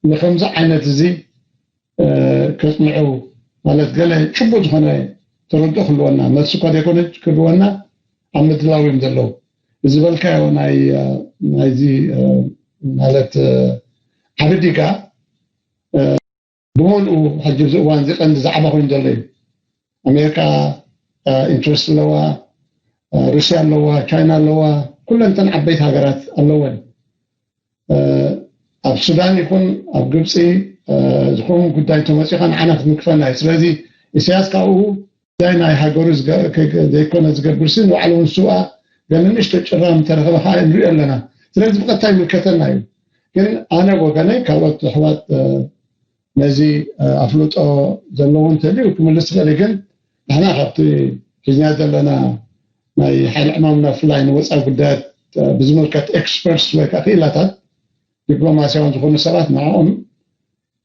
ንከምዚ ዓይነት እዚ ከፅንዑ ማለት ገለ ጭቡጥ ዝኾነ ተረድኦ ክህልወና መልሲ እኳ ዘይኮነ ክህልወና ኣብ ምድላው እዮም ዘለዉ። እዚ በልካዮ ናይ ናይዚ ማለት ዓቢ ዲጋ ብሙሉኡ ሕጂ ኣብዚ እዋን እዚ ቀንዲ ዛዕባ ኮይኑ ዘሎ እዩ። ኣሜሪካ ኢንትረስት ኣለዋ፣ ሩስያ ኣለዋ፣ ቻይና ኣለዋ፣ ኩለን እተን ዓበይቲ ሃገራት ኣለወን። ኣብ ሱዳን ይኹን ኣብ ግብፂ ዝኾኑ ጉዳይ ተመፂኻ ንዓና ክትምክፈና እዩ። ስለዚ ኢሳያስ ካብኡ ጉዳይ ናይ ሃገሩ ዘይኮነ ዝገብር ሲ ንባዕሉ እውን ስውኣ ገለ ንእሽቶ ጭራ ምተረኸበ ከዓ ንሪኦ ኣለና። ስለዚ ብቐጥታ ይምልከተና እዩ። ግን ኣነ ወገነይ ካልኦት ኣሕዋት ነዚ ኣፍልጦ ዘለዎ እንተልዩ ክምልስ ይኽእል እዩ። ግን ንሕና ካብቲ ሒዝና ዘለና ናይ ሓይሊ ዕማምና ብፍላይ ንወፃኢ ጉዳያት ብዝምልከት ኤክስፐርትስ ወይ ከዓ ክኢላታት ዲፕሎማስያውን ዝኾኑ ሰባት ንዕኦም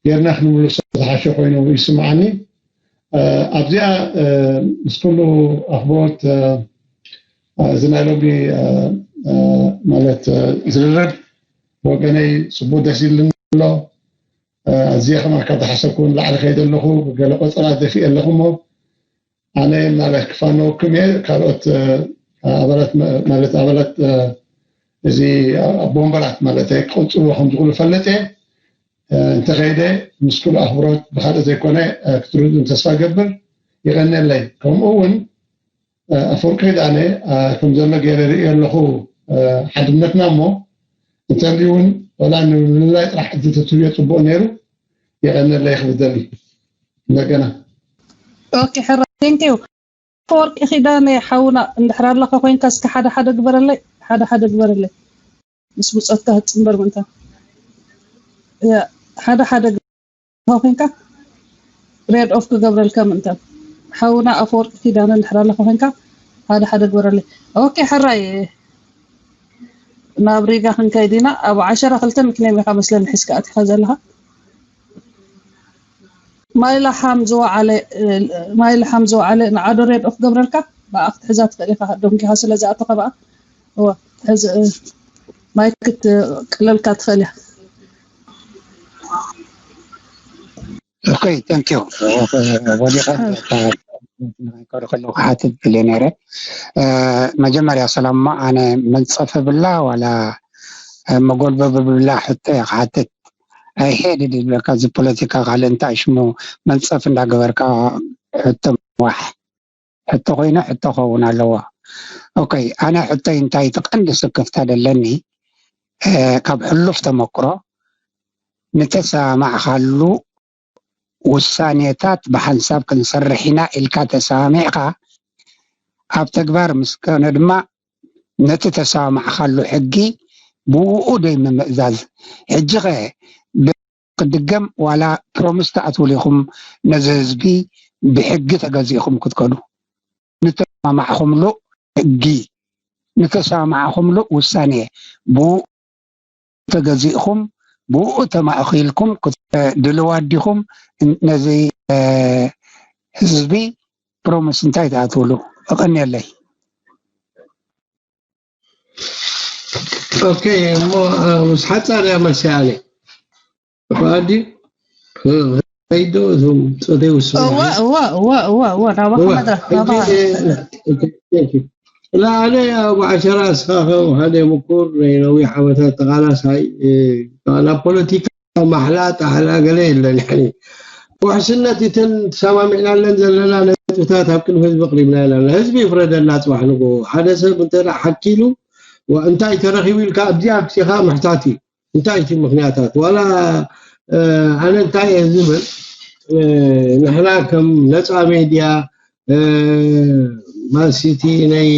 ጌርና ክንምልሶ ዝሓሸ ኮይኑ ይስምዓኒ። ኣብዚኣ ምስ ኩሉ ኣኽብሮት እዚ ናይ ሎሚ ማለት ዝርርብ ብወገነይ ፅቡቅ ደስ ኢሉኒ ኣሎ። ኣዝየ ከማካ ዝሓሰብኩ ንላዕሊ ከይደ ኣለኹ ገለ ቆፀራ ደፊእ ኣለኹ እሞ ኣነ ምናልባት ክፋነወኩም እየ። ካልኦት ኣባላት ማለት ኣባላት እዚ ኣቦ ወንበራት ማለት ክቕፅልዎ ከም ዝኽእሉ ፈልጥ እየ። እንተኸይደ ምስ ኩሉ ኣኽብሮት ብካልእ ዘይኮነ ክትርድኡን ተስፋ ገብር። ይቐንየለይ። ከምኡ እውን ኣፈወርቂ ኪዳነ ከም ዘሎ ገይረ ርእዮ ኣለኹ ሓድነትና እሞ እንተልዩ እውን ወላ ንምልላይ ጥራሕ ዕድል ተትህብዮ ፅቡቕ ነይሩ። የቐንየለይ ክብል ደሊ እንደገና። ኦኬ ሕራ thank you። ኣፈወርቂ ኪዳነ ሓውና እንድሕር ኣለኻ ኮይንካ እስኪ ሓደ ሓደ ግበረለይ ሓደ ሓደ ግበረለይ ምስ ብፆትካ ክትፅንበር ምእንታ ሓደ ሓደ ኮይንካ ሬድ ኦፍ ክገብረልካ ምእንታ ሓውና ኣፈወርቂ ኪዳነ እንድሕር ኣለኻ ኮይንካ ሓደ ሓደ ግበረለይ። ኦኬ ሕራይ ናብ ሪጋ ክንከይድ ኢና። ኣብ ዓሸራ ክልተ ምክንያም ኢኻ መስለኒ ሒዝካ ኣቲኻ ዘለኻ። ማይ ለሓም ዝወዓለ ማይ ለሓም ዝወዓለ ንዓዶ ሬድኦ ክገብረልካ ብኣ ክትሕዛ ትኽእል ኢኻ። ደንጊኻ ስለ ዝኣተኻ ብኣ እወ ሕዚ ማይ ክትቅለልካ ትኽእል እያ። Okay thank you ወዲኻ ከሩ ከለዉ ክሓትት ብልየ ነይረ። መጀመርያ ሰላም እሞ ኣነ መንፀፍ ብላ ዋላ መጎልበቢ ብላ ሕቶ እየ ክሓትት። I hate it ዝብለካ እዚ ፖለቲካ ካልእ እንታይ ሽሙ መንፀፍ እንዳገበርካ ሕቶ ምዋሕ ሕቶ ኮይኑ ሕቶ ከውን ኣለዎ። Okay ኣነ ሕቶይ እንታይ እቲ ቀንዲ ስክፍታ ደለኒ ካብ ሕሉፍ ተመክሮ ንተሰማማዕካሉ ውሳኔታት ብሓንሳብ ክንሰርሕ ኢና ኢልካ ተሰማሚዕካ፣ ኣብ ተግባር ምስ ኮነ ድማ ነቲ ተሰማማዕካሉ ሕጊ ብኡ ደይ ምምእዛዝ። ሕጂ ኸ ብ-፣ ክድገም ዋላ ፕሮሚስ ትኣትውሉ ኢኹም ነዚ ህዝቢ ብሕጊ ተገዚእኹም ክትከዱ? ንተሰማማዕኹምሉ ሕጊ፣ ንተሰማማዕኹምሉ ውሳኔ ብኡ ተገዚእኹም ብኡ ተማእኺልኩም ክት-፣ ድልዋት ዲኹም ነዚ፣ እ፣ ህዝቢ ፕሮሚስ እንታይ ትኣትውሉ? እቐንየለይ። ኦኬ፣ እሞ፣ እ፣ ምስ ሓጻር እያ መልሲ ኣለ። ኣዲ፣ እ፣ ከይዶ እዞም ጸደይ ውስኑ እወ፣ ማለት። እወ፣ እወ፣ እወ፣ እወ፣ ናባኻ እወ፣ መድረኽ፣ ሕጂ፣ ናባኻ። እ፣ ኦኬ፣ ቴንክ ዩ። ላ፣ ኣነ ኣብ ዓሸራ እስኻ ከም ሓደ ምኩር ናይ ነዊሕ ዓመታት ተቓላሳይ፣ እ፣ ናብ ፖለቲካ ማሕላ ጣሕላ ገለ የለን። ያኒ፣ ውሕስነት እተን ተሰማሚዕናለን ዘለና ነጥብታት ኣብ ቅድሚ ህዝቢ ኣቕሪብና ኣለና። ህዝቢ ይፍረደና ጽባሕ ንግሆ። ሓደ ሰብ እንተ ደኣ ሓኪሉ፣ ወ-፣ እንታይ ተረኺቡ ኢልካ ኣብዚኣ ኣምጺኻ ምሕታት እዩ። እንታይ እቲ ምኽንያታት? ዋላ፣ እ፣ ኣነ እንታይ እየ ዝብል፣ እ፣ ንሕና ከም ነጻ ሜድያ፣ እ፣ ማሲቲ ናይ፣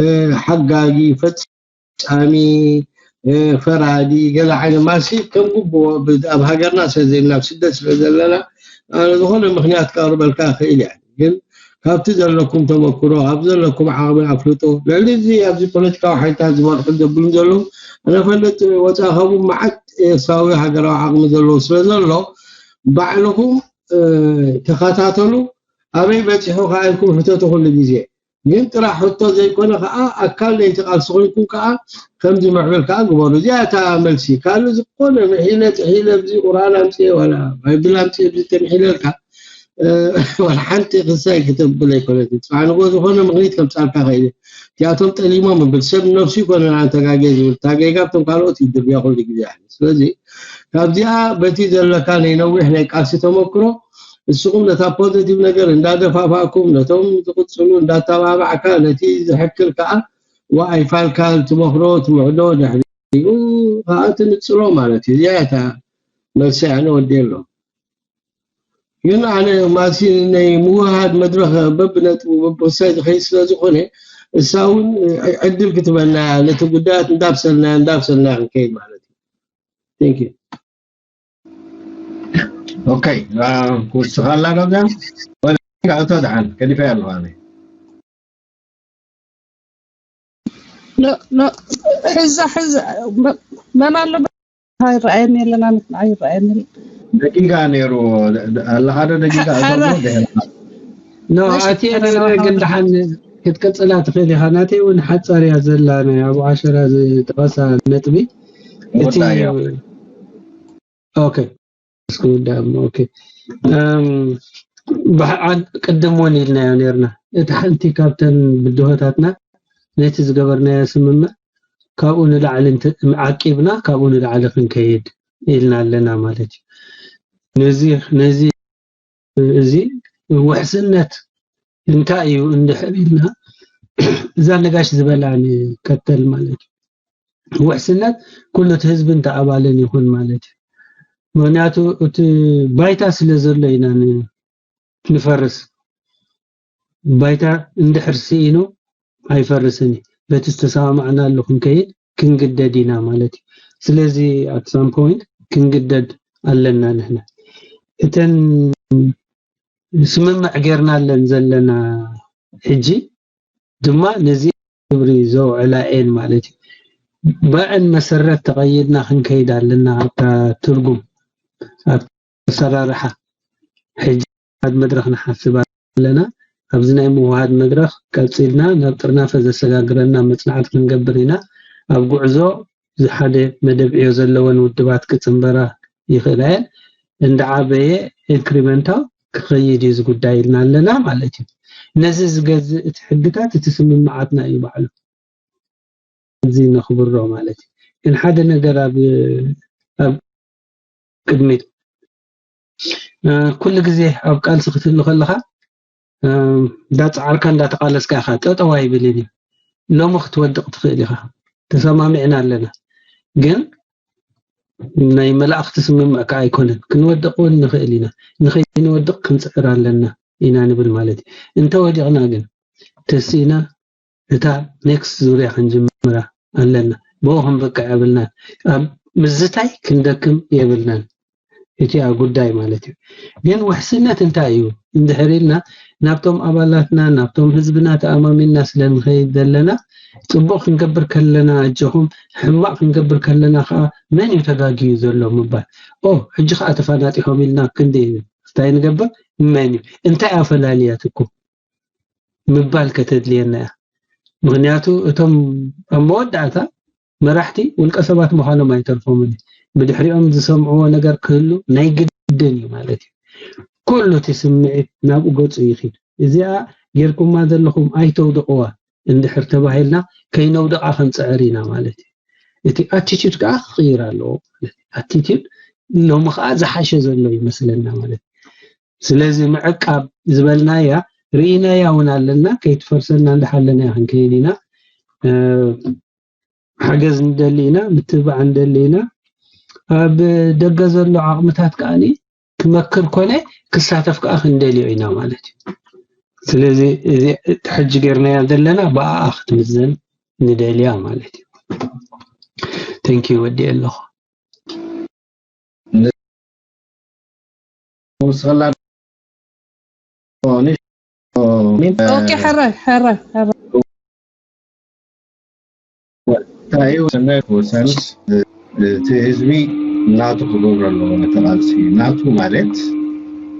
እ፣ ሓጋጊ ፈጻሚ፣ እ፣ ፈራዲ፣ ገለ ዓይነት ማሲ ከም ግቡእ ብ-፣ ኣብ ሃገርና ስለ ዘለና፣ ኣብ ስደት ስለ ዘለና፣ ኣነ ዝኾነ ምኽንያት ከቕርበልካ እኽእል እየ። ግን ካብቲ ዘለኩም ተመክሮ፣ ካብ ዘለኩም ዓቕሚ ኣፍልጦ፣ ልዕሊ እዚ ኣብዚ ፖለቲካዊ ሓይልታት ዝመርሑ ዘብሉን ዘለዉ፣ ኣነ ፈልጥ ወፃኢ ካብኡ መዓት ኤርትራዊ ሃገራዊ ዓቕሚ ዘለዉ ስለ ዘሎ፣ ባዕልኹም፣ እ፣ ተኸታተሉ። ኣበይ በፂሑ ከኣ ኢልኩም ሕተቱ ኩሉ ግዜ። ግን ጥራሕ ሕቶ ዘይኮነ ከኣ ኣካል ናይቲ ቃልሲ ኮይንኩም ከኣ ከምዚ ምዕብል ከኣ ግበሩ። እዚኣ እታ መልሲ። ካልእ ዝኾነ ምሒለ ጥሒለ ኣብዚ ቁርኣን ኣምፅኤ ዋላ ባይብል ኣምፅኤ ኣብዚ ተምሒለልካ፣ እ፣ ዋላ ሓንቲ ክሳይ ክተብል ኣይኮነትን። ጽባሕ ንግሆ ዝኾነ ምኽኒት ከምጻልካ ኸይደ። እቲኣቶም ጠሊሞም እብል ሰብ ነፍሱ ይኮነ ንዓን ተጋጌ ዝብል። እታ ጌጋ ኣብቶም ካልኦት ይድርብያ ኩሉ ግዜ። ስለዚ ካብዚኣ በቲ ዘለካ ናይ ነዊሕ ናይ ቃልሲ ተመክሮ ንስኹም ነታ ፖዘቲቭ ነገር እንዳደፋፋእኩም ነቶም ዝቕጽሉ እንዳተባባዕካ ነቲ ዝሕክል ከኣ ዋ ኣይፋልካ ትመኽሮ ትምዕዶ ድሕሪኡ ከኣ ትንጽሮ ማለት እዩ። እዚኣ እታ መልሲ ኣነ ወዲኤ ኣሎ። ግን ኣነ ማሲ ናይ ምውሃድ መድረኽ በብነጥቡ በብክሳይ ዝኸይድ ስለ ዝኾነ እሳ እውን ዕድል ክትበና ነቲ ጉዳያት እንዳብሰልና እንዳብሰልና ክንከይድ ማለት እዩ። Thank you። ኦኬ፣ ክውስኻ ኣላ ዶ እዚኣ? ወላ እቶ ደሓን ገዲፈያ ኣለኹ ኣነ። ሎ ሎ ሕዛ ሕዛ መ-፣ መን ኣሎ? ኣይረኣየኒ የለና፣ ንስምዓ ይረኣየኒ። ደቂቃ ነይሩ ኣለኻ ዶ? ደቂቃ እቶ ሐራ። ዶ ደህና? ኖ እሺ፣ ኣትየ ሐራ ነይረ ናባኻ ግን መድረኽ። ደሓን ክትቅጽላ ትኽእል ኢኻ። ናተይ እውን ሓጻር እያ ዘላ ናይ ኣቡ ዓሸራ ዝተቐሳ ነጥቢ እቲ ወዳዮ። ኦኬ እስክውዳእ እሞ ኦኬ። እም፣ ብሓ-፣ ቅድም እውን ኢልናዮ ነርና። እቲ ሓንቲ ካብተን ብድሆታትና ነቲ ዝገበርናዮ ስምምዕ ካብኡ ንላዕሊ እንተ-፣ ዓቂብና ካብኡ ንላዕሊ ክንከይድ ኢልና ኣለና ማለት እዩ። ነዚ፣ ነዚ፣ እዚ ውሕስነት እንታይ እዩ እንድሕር ኢልና እዛ ነጋሽ ዝበላ ንከተል ማለት እዩ። ውሕስነት ኩሉ እቲ ህዝቢ እንተ ኣባልን ይኹን ማለት እዩ። ምኽንያቱ እቲ ባይታ ስለ ዘሎ ኢና ን-፣ ንፈርስ። ባይታ እንድሕር ስኢኑ ኣይፈርስን እዩ። በቲ ዝተሰማማዕናሉ ክንከይድ ክንግደድ ኢና ማለት እዩ። ስለዚ at some point ክንግደድ ኣለና ንሕና። እተን ስምምዕ ጌርናለን ዘለና ሕጂ ድማ ነዚ ግብሪ ዘውዕላ እየን ማለት እዩ። በዐን መሰረት ተቐይድና ክንከይድ ኣለና ኣብታ ትርጉም፣ ኣብታ ኣሰራርሓ። ሕጂ ኣብ መድረኽ ንሓስብ ኣለና። ኣብዚ ናይ ምውሃድ መድረኽ ቀጺልና ናብ ጥርናፈ ዘሰጋግረና መጽናዕቲ ክንገብር ኢና። ኣብ ጉዕዞ እዚ ሓደ መደብ ዕዮ ዘለወን ውድባት ክጽንበራ ይኽእላ እየን። እንዳዓበየ ኢንክሪመንታል ክኸይድ እዩ እዚ ጉዳይ ኢልና ኣለና ማለት እዩ። ነዚ ዝገዝእ እቲ ሕግታት እቲ ስምምዓትና እዩ ባዕሉ። እዚ ነኽብሮ ማለት እዩ። ግን ሓደ ነገር ኣብ፣ ኣብ ቅድሚት፣ እ፣ ኩሉ ግዜ ኣብ ቃልሲ ክትህሉ ከለኻ፣ እ፣ እንዳጸዓርካ እንዳተቓለስካ ኢኻ። ጠጠው ኣይብልን እዩ። ሎሚ ክትወድቕ ትኽእል ኢኻ። ተሰማሚዕና ኣለና። ግን ናይ መላእኽቲ ስምምዕ ከዓ ኣይኮነን። ክንወድቕ እውን ንኽእል ኢና። ንኸይንወድቕ ክንፅዕር ኣለና ኢና ንብል ማለት እዩ። እንተወዲቕና ግን ተሲእና እታ ኔክስት ዙርያ ክንጅምራ ኣለና። ብኡ ክንበቅዕ የብልናን። ኣብ ምዝታይ ክንደክም የብልናን። እቲ ኣብ ጉዳይ ማለት እዩ። ግን ውሕስነት እንታይ እዩ እንድሕር ኢልና ናብቶም ኣባላትና ናብቶም ህዝብና ተኣማሚንና ስለ ንኸይድ ዘለና ጽቡቕ ክንገብር ከለና ኣጆኹም፣ ሕማቕ ክንገብር ከለና ከዓ መን እዩ ተጋግዩ ዘሎ ምባል። ኦ ሕጂ ከዓ ተፋናጢሖም ኢልና ክንዲ እንታይ ንገብር? መን እዩ እንታይ ኣፈላልያትኩም ምባል ከተድልየና እያ። ምክንያቱ እቶም ኣብ መወዳእታ መራሕቲ ውልቀ ሰባት ምዃኖም ኣይተርፎምን እዩ። ብድሕሪኦም ዝሰምዕዎ ነገር ክህሉ ናይ ግድን እዩ ማለት እዩ። ኩሉ እቲ ስምዒት ናብኡ ገጹ ይኺድ። እዚኣ ጌርኩማ ዘለኹም ኣይተውድቕዋ እንድሕር ተባሂልና ከይነውድቓ ክንጽዕር ኢና ማለት እዩ። እቲ ኣቲቲዩድ ከዓ ክቕይር ኣለዎ ማለት እዩ። ኣቲቲዩድ ሎሚ ከዓ ዝሓሸ ዘሎ ይመስለና ማለት እዩ። ስለዚ ምዕቃብ ዝበልናያ ርኢናያ እውን ኣለና። ከይትፈርሰና እንዳሓለናያ ክንከይድ ኢና። ሓገዝ ንደሊ ኢና፣ ምትብባዕ ንደሊ ኢና። ኣብ ደገ ዘሎ ዓቕምታት ከዓኒ ክመክር ኮነ ክሳተፍ ከዓ ክንደልዮ ኢና ማለት እዩ። ስለዚ እዚ ሕጂ ጌርናያ ዘለና ብኣኣ ክትምዘን ንደልያ ማለት እዩ። ተንኪዩ ወዲኤ ኣለኹ። ንስኸላ ኦኬ፣ ሕራይ ሕራይ ሕራይ እንታይ እዩ ሰናይ ክወሳንስ እቲ ህዝቢ ናቱ ክገብሮ ኣለዎ። ነቲ ቃልሲ ናቱ ማለት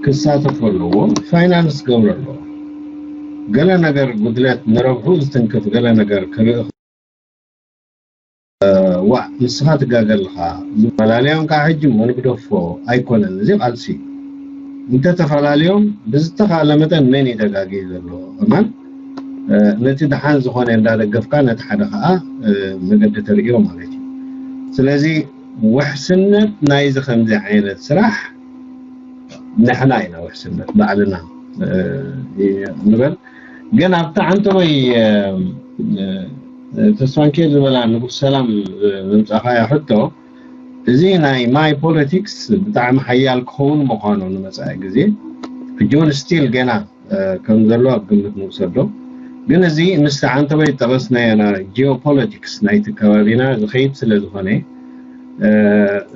ክሳተፎ ኣለዎ፣ ፋይናንስ ክገብሮ ኣለዎ። ገለ ነገር ጉድለት ንረብሑ ዝትንክፍ ገለ ነገር ክርኢ ዋ ንስኻ ትጋገ ኣለኻ ዝፈላለዮም ከዓ ሕጂ እሞ ንግደፎ ኣይኮነን እዚ ቃልሲ እንተተፈላለዮም ብዝተኻእለ መጠን መን እዩ ተጋጊ ዘሎ ከማን ነቲ ደሓን ዝኾነ እንዳደገፍካ ነቲ ሓደ ከዓ መገዲ ተርእዮ ማለት እዩ ስለዚ ውሕስነት ናይዚ ከምዚ ዓይነት ስራሕ ንሕና ኢና ውሕስነት ባዕልና ንበል ግን ኣብቲ ዓንተወይ ተስፋንኬ ዝበላ ንጉስ ሰላም ዘምፃኻያ ሕቶ እዚ ናይ ማይ ፖለቲክስ ብጣዕሚ ሓያል ክኸውን ምዃኑ ንመፃኢ ግዜ ሕጂ እውን ስቲል ገና ከም ዘሎ ኣብ ግምት ንውሰዶ ግን እዚ ምስ ዓንተወይ ጠቐስናዮ ጂኦፖለቲክስ ናይቲ ከባቢና ዝኸይድ ስለ ዝኾነ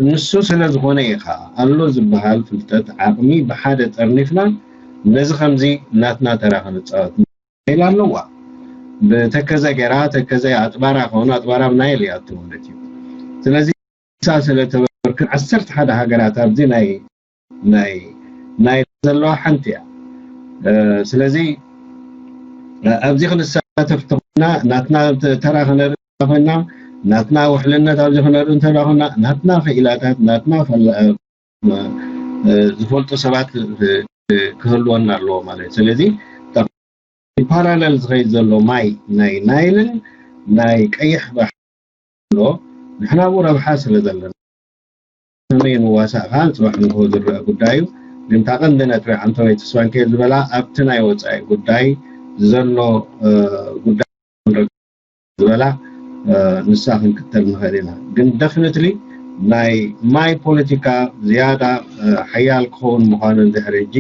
ንሱ ስለ ዝኾነ እዩ ከዓ ኣሎ ዝበሃል ፍልጠት ዓቕሚ ብሓደ ጠርኒፍና ነዚ ከምዚ ናትና ተራ ክንፃወት ኢላ ኣለዋ ብተከዘ ገይራ ተከዘ ኣጥባራ ከሆነ ኣጥባራ ብናይል እያ ማለት እዩ ስለዚ ሳ ስለ ተበርክን ዓሰርተ ሓደ ሃገራት ኣብዚ ናይ ናይ ናይ ዘለዋ ሓንቲ እያ ስለዚ ኣብዚ ክንሳተፍ ተኾና ናትና ተራ ክነርኢ ኮይና ናትና ውሕልነት ኣብዚ ክነርኢ እንተላ ኮይና ናትና ክኢላታት ናትና ዝፈልጡ ሰባት ክህልወና ኣለዎ ማለት እዩ ስለዚ ፓራለል ዝኸይድ ዘሎ ማይ ናይ ናይልን ናይ ቀይሕ ባሕሪ ኣሎ ንሕና ብኡ ረብሓ ስለ ዘለና ከመይ ንዋሳእ ከዓ ፅባሕ ንግሆ ዝረአ ጉዳይ እዩ ግን እታ ቀንዲ ነጥቢ ዓንተወይ ተስፋንኬ ዝበላ ኣብቲ ናይ ወፃኢ ጉዳይ ዘሎ ጉዳይ ዝበላ ንሳ ክንክተል ንኽእል ኢና ግን ደፍኒትሊ ናይ ማይ ፖለቲካ ዝያዳ ሓያል ክኸውን ምዃኑ እንድሕር ሕጂ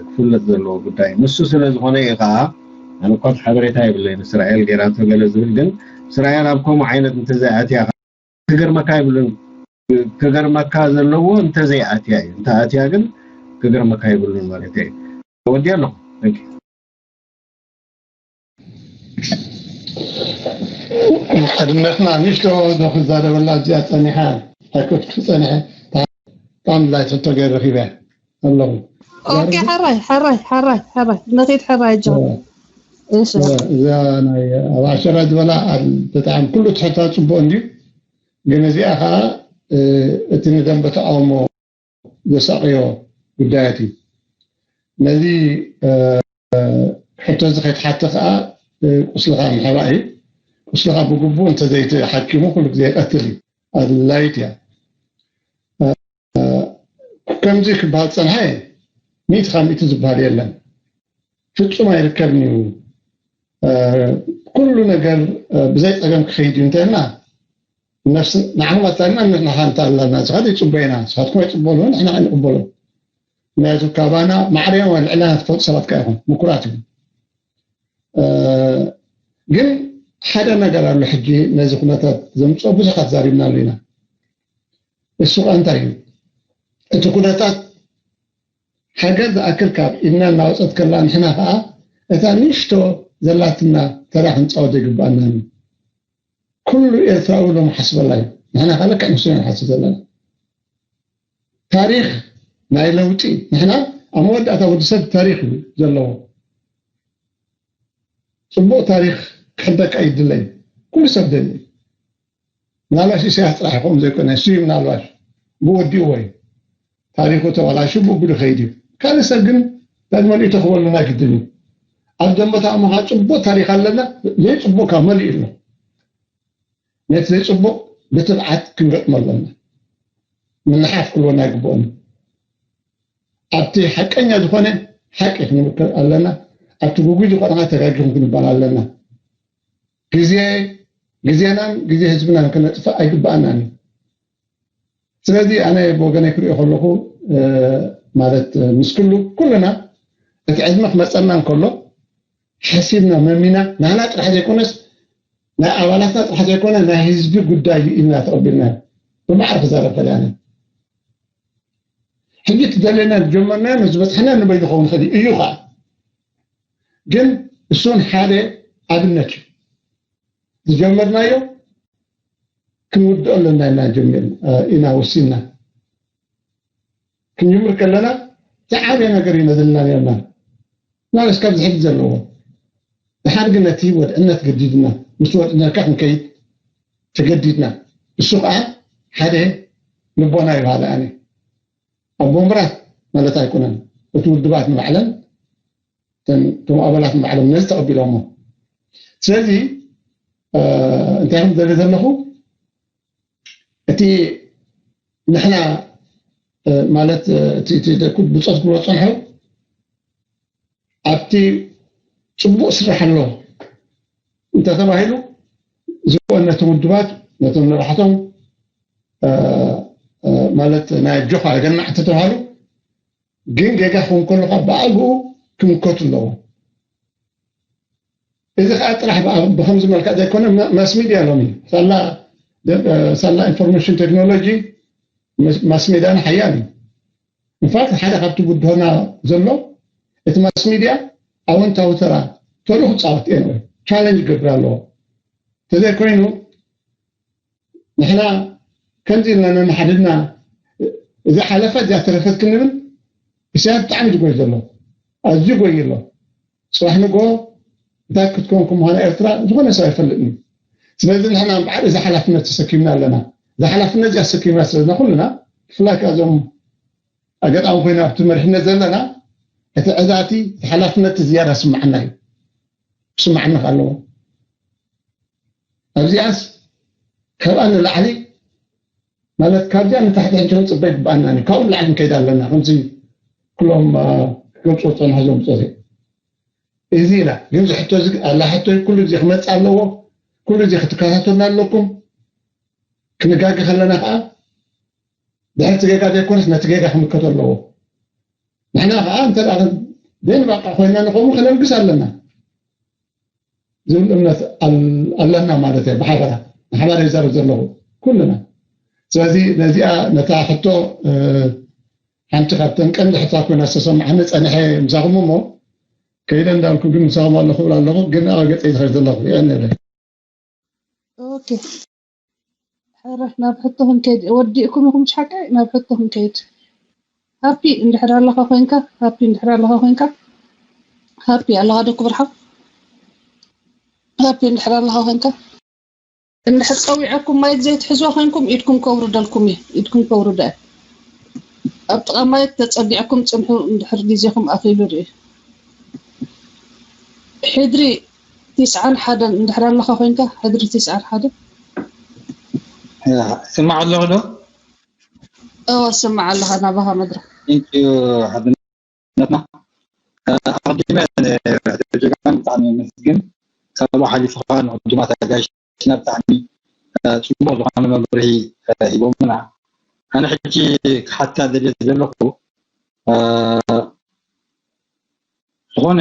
ክፍለጥ ዘለዎ ጉዳይ ንሱ ስለ ዝኾነ እዩ ከዓ ኣነ እኳ ሓበሬታ የብለይን እስራኤል ገይራቶ ገለ ዝብል ግን እስራኤል ኣብ ከምኡ ዓይነት እንተዘይኣትያ ክገርመካ የብሉን ክገርመካ ዘለዎ እንተዘይኣትያ እዩ እንተኣትያ ግን ክገርመካ የብሉን ማለት እዩ ወዲ ኣለኹ ሓድነትና ንሽቶ ዶ ክዛረበላ እዚኣ ፀኒሓ ኣይኮትኩ ፀኒሐ ብጣዕሚ ድላይ ሕቶ ገይረ ረኪበ ኣለኹ ኦኬ ሕራይ ሕራይ ሕራይ ሕራይ ንኺድ ሕራይ ጆ እሺ እዛ ናይ ኣብ ዓሸራ ዝበላ ብጣዕሚ ኩሉ ትሕታ ፅቡቅ እንድዩ ግን እዚኣ ከዓ እቲ ንደንበ ተቃውሞ ዘሳቅዮ ጉዳያት እዩ ነዚ ሕቶ እዚ ከይትሓተ ከዓ ቁስልኻ ምሕባእ እዩ ቁስልኻ ብግቡእ እንተዘይተሓኪሙ ኩሉ ግዜ ይቀትል እዩ ኣድላይት እያ ከምዚ ክበሃል ፀንሐ ሚእቲ ካብ ሚእቲ ዝበሃል የለን ፍፁም ኣይርከብን እዩ ኩሉ ነገር ብዘይ ፀገም ክኸይድ እዩ እንተልና ነፍሲ ንዓኹም ኣታልና ንሕና ሓንቲ ኣለና። ንስኻት ይጽበዩና፣ ንስኻትኩም ኣይጽበሉ፣ ንሕና ኣይንቕበሎ። ምክንያቱ ካባና ማዕረ ወይ ልዕልና ትፈልጡ ሰባት ከ ኢኹም፣ ምኩራት ኢኹም። እ፣ ግን ሓደ ነገር ኣሎ ሕጂ ነዚ ኩነታት ዘምጽኦ ብዙሓት ዛሪብናሉ ኢና። እሱ ከኣ እንታይ እዩ? እቲ ኩነታት ሃገር ዝኣክል ካብ ኢድና እናወጸት ከላ ንሕና ከኣ እታ ንእሽቶ ዘላትና ተራ ክንጻወት ይግባኣና እዩ። ኩሉ ኤርትራዊ ሎም ሓስበላ እዩ። ንሕና ከኣ ልክዕ ንሱ ኢና ንሓስብ ዘለና። ታሪኽ ናይ ለውጢ፣ ንሕና ኣብ መወዳእታ ወዲ ሰብ ታሪኽ እዩ ዘለዎ። ጽቡቕ ታሪኽ ክሕበካ ይድለ እዩ። ኩሉ ሰብ ደልዩ እዩ። ምናልባሽ ኢሳያስ ጥራሕ ይኸውን ዘይኮነ፣ እሱ እዩ ምናልባሽ ብወዲኡ ወይ ታሪኹ ተበላሹ ብእግሩ ከይድ እዩ። ካልእ ሰብ ግን ዳግመ ርእይቶ ክበሉና ግድን እዩ። ኣብ ደንበታ እሞ ከዓ ጽቡቕ ታሪኽ ኣለና፣ ዘይጽቡቕ ካብ መሊኡ ኣሎ። ነቲ ዘይጽቡቕ ብትብዓት ክንገጥሞ ኣለና። ምንሓፍ ክልወና ኣይግብኦን። ኣብቲ ሓቀኛ ዝኾነ ሓቂ ክንብል ኣለና። ኣብቲ ግጉይ ዝኾነ ተጋጊኹም ክንባል ኣለና። ግዜ፣ ግዜናን ግዜ ህዝብናን ከነጥፍእ ኣይግብኣናን እዩ። ስለዚ ኣነ ብወገነይ ክሪኦ ከለኹ፣ እ፣ ማለት፣ እ፣ ምስ ኩሉ፣ ኩልና እቲ ዕድመ ክመጸና እንከሎ ሓሲብና መሚና ናህና ጥራሕ ዘይኮነስ ናይ ኣባላትና ጥራሕ ዘይኮነ ናይ ህዝቢ ጉዳይ እዩ ኢልና ተቐቢልናዮ። ብማዕረ ክዛረብ ከሊኣነ ሕጂ እቲ ደለና ዝጀመርናዮ ምስ ዝበፅሐና ንበይ ዝኸውን ይኽእል እዩ። እዩ ከዓ ግን እሱን ሓደ ኣብነት እዩ። ዝጀመርናዮ ክንውድኦ ኣለና ኢና ጀሚርና፣ እ፣ ኢና ወሲንና። ክንጅምር ከለና ዝዓበየ ነገር እዩ ነድልና ነርና። ማለት ካብዚ ሕጂ ዘለዎ ድሓር ግን ነቲ ወድዕነት ገዲድና፣ ምስ ወድዕነትካ ክንከይድ ተገዲድና። እሱ ከዓ ሓደ ልቦና ይበሃል። ኣነ ኣብ ወንበራት ማለት ኣይኮነን፣ እቲ ውድባት ንባዕለን፣ እተን፣ እቶም ኣባላት ንባዕሎም ነዚ ተቐቢሎሞ። ስለዚ፣ እ፣ እንታይ ከም ዝደሊ ዘለኹ፣ እቲ ንሕና፣ እ፣ ማለት፣ እ፣ እቲ፣ እቲ፣ እቲ ኩ-፣ ብጾት ክብሎ ዝጸንሑ፣ ኣብቲ ጽቡቕ ስራሕ ኣሎ እንተተባሂሉ፣ ዝብኦ ነቶም ውድባት፣ ነቶም ንብሓቶም፣ እ፣ እ፣ ማለት ናይ ኣጆኻ ገናዕ እንተተባሃሉ፣ ግን ጌጋ ክኸውን ከሎ ካብ ብኣግኡ ክምከቱ ኣለዎ። እዚ ከዓ ጥራሕ ብኣ-፣ ብኸምዚ መልክዕ ዘይኮነ፣ ማ-፣ ማስ ሚድያ ሎሚ ሳላ ደ-፣ ሳላ ኢንፎርሜሽን ቴክኖሎጂ፣ መስ-፣ ማስ ሚድያና ሓያል እዩ። ኢንፋክት ሓደ ካብቲ ብድሆና ዘሎ እቲ ማስ ሚድያ ኣወንታዊ ተራ ተልኡ ክፃወት ኤንወይ ቻለንጅ ክገብር ኣለዎ። እንተዘይኮይኑ ንሕና ከምዚ ኢልና ነንሓድድና እዛ ሓለፈት እዚኣ ተረፈት ክንብል ኢሳያስ ብጣዕሚ ዝጎይ ዘሎ ኣዝዩ ጎይ ኣሎ። ጽባሕ ንግሆ እንታይ ክትከውን ከም ምዃና ኤርትራ ዝኾነ ሰብ ኣይፈልጥን እዩ። ስለዚ ንሕና እምበኣር እዚ ሓላፍነት ተሰኪምና ኣለና። እዚ ሓላፍነት እዚኣ ተሰኪምና ስለና ኩልና ብፍላይ ከኣ እዞም ኣጋጣሚ ኮይና ኣብቲ መሪሕነት ዘለና እቲ ዕዳቲ እቲ ሓላፍነት ዝያዳ ስምዓና እዩ። ክስምዓና ከ ኣለዎ። ኣብዚኣስ ካብኣ ንላዕሊ ማለት ካብዚኣ ንታሕቲ ሕጂ ክንጽበ ይግብኣና እዩ። ካብኡ ንላዕሊ ክንከይድ ኣለና። ከምዚ ኩሎም፣ አ፣ ገብጽዎ ዝጸንሑ ዞም ብጾት እዩ። እዚ ኢና። ግን እዚ ሕቶ እዚ ኣላ ሕቶ እዩ። ኩሉ ግዜ ክመጽእ ኣለዎ። ኩሉ ግዜ ክትከታተሉና ኣለኩም። ክንጋገ ከለና ከኣ ድሕሪ እቲ ጌጋ ዘይኮነስ ነቲ ጌጋ ክምከቶ ኣለዎ። ንሕና ከኣ እንተ ደኣ ዘይንባቃ ኮይና ንኸምኡ ከነልግስ ኣለና ዝብል እምነት ኣል-፣ ኣለና ማለት እየ። ብሓበራ ንሓባር ይዛረብ ዘለኹ ኩልና። ስለዚ ነዚኣ ነታ ሕቶ፣ እ፣ ሓንቲ ካብተን ቀንዲ ሕቶ ኮይና ዝተሰማዓኒ ጸኒሐ ምሳኹም እሞ ከይደ እንዳልኩ ግን ምሳኹም ኣለኹ እብል ኣለኹ፣ ግን ኣብ ገጸይ ዝኸይድ ዘለኹ የቐንየለይ። ኦኬ። ሕረ ናብ ሕቶ ክንከይድ፣ ወዲእኩም ኢኹም ሓቀይ? ናብ ሕቶ ክንከይድ። ሃፒ እንድሕር ኣለኻ ኮይንካ፣ ሃፒ እንድሕር ኣለኻ ኮይንካ፣ ሃፒ ኣለኻ ዶ ክብርሓው? ሃፒ እንድሕር ኣለኻ ኮይንካ፣ እንድሕር ጸዊዐኩም ማይክ ዘይትሕዝዋ ኮይንኩም ኢድኩም ከውርደልኩም እዩ፣ ኢድኩም ከውርደ። ኣብ ጥቓ ማይክ ተጸጊዕኩም ጽንሑ እንድሕር ግዜኹም ኣኺሉ ርእ። ሕድሪ ትስዓን ሓደን እንድሕር ኣለኻ ኮይንካ፣ ሕድሪ ትስዓን ሓደን። ያ፣ ስማዕ ኣለኹ ዶ? እወ፣ ስማዕ ኣለኻ፣ ናባኻ መድረኽ። Thank you ሓድነትና። ኣቐዲመ ንሕድሪ ጀጋኑ ብጣዕሚ የመስግን። ካብኡ ሓሊፉ ኸዓ ንዕዱማት ኣጋይሽና ብጣዕሚ ጽቡቕ ዝኾነ መብርሂ ሂቦምና። ኣነ ሕጂ ክሓታ ደልየ ዘለኹ ዝኾነ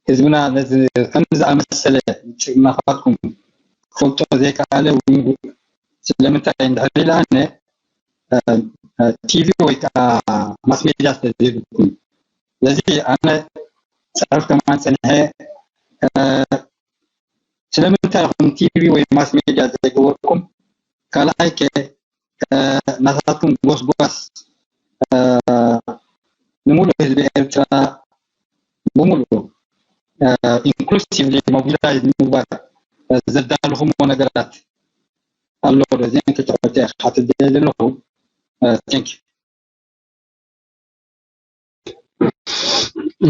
ህዝብና ነዚ ከምዚ ዝኣመሰለ ጭግናኻትኩም ክፈልጦ ዘይከኣለ፣ ስለምንታይ እንድሕር ኢለ ኣነ ቲቪ ወይ ከዓ ማስ ሜድያ ስለዘይብልኩም፣ ስለዚ ኣነ ፅሑፍ ከማን ፀንሐ። ስለምንታይ ኢኹም ቲቪ ወይ ማስ ሜድያ ዘይገበርኩም? ካልኣይ ከ ናታትኩም ጎስጓስ ንምሉእ ህዝቢ ኤርትራ ብምሉእ ኢንክሉሲቭሊ ሞቢላይዝ ንምግባር ዘዳለኹምዎ ነገራት ኣሎ ዶ? እዚአን ክልተ ሕቶ እየ ክሓትት ደልየ ዘለኹ። ቴንክ ዩ።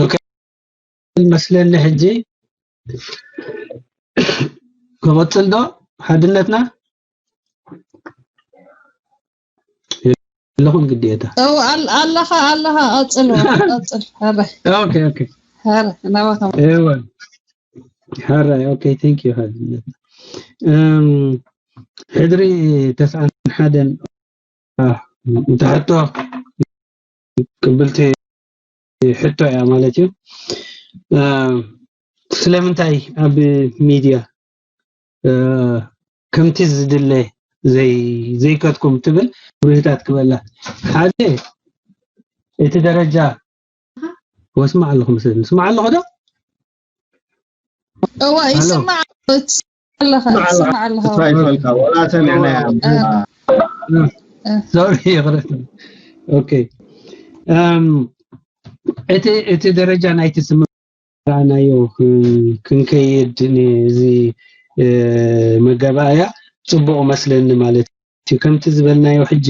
ኦኬ፣ መስለኒ ሕጂ ክቕፅል ዶ ሓድነትና? የለኹም ግዴታ። እው ኣል- ኣለኻ ኣለኻ ቀፅል ቀፅል። ኧረ ኦኬ ኦኬ ኧረ ናባኻ እወ ሓራይ ኦኬ ቴንክ ዩ ሓድነትና። እም፣ ሕድሪ ተስዓን ሓደን ኣህ፣ እንተ ሕቶ ቅብልቲ ሕቶ እያ ማለት እዩ። እ፣ ስለምንታይ ኣብ ሚድያ እ፣ ከምቲ ዝድለ ዘይ ዘይከድኩም ትብል ብርህታት ክበላ ሓደ እቲ ደረጃ ወስማዕ ኣለኹ መስለኒ ስማዕ ኣለኹ ዶ እዋ ይስማዕ ኣለኻ ይስማዕ ኣለኻ ስፋይ ፈልካ ወላ ሰሚዕና ሶሪ ይቕረታ ኦኬ እም፣ እቲ እቲ ደረጃ ናይቲ ስምምዕ ናዮ ክንከይድ ነዚ መጋባእያ ፅቡቕ መስለኒ ማለት እዩ። ከምቲ ዝበልናዮ ሕጂ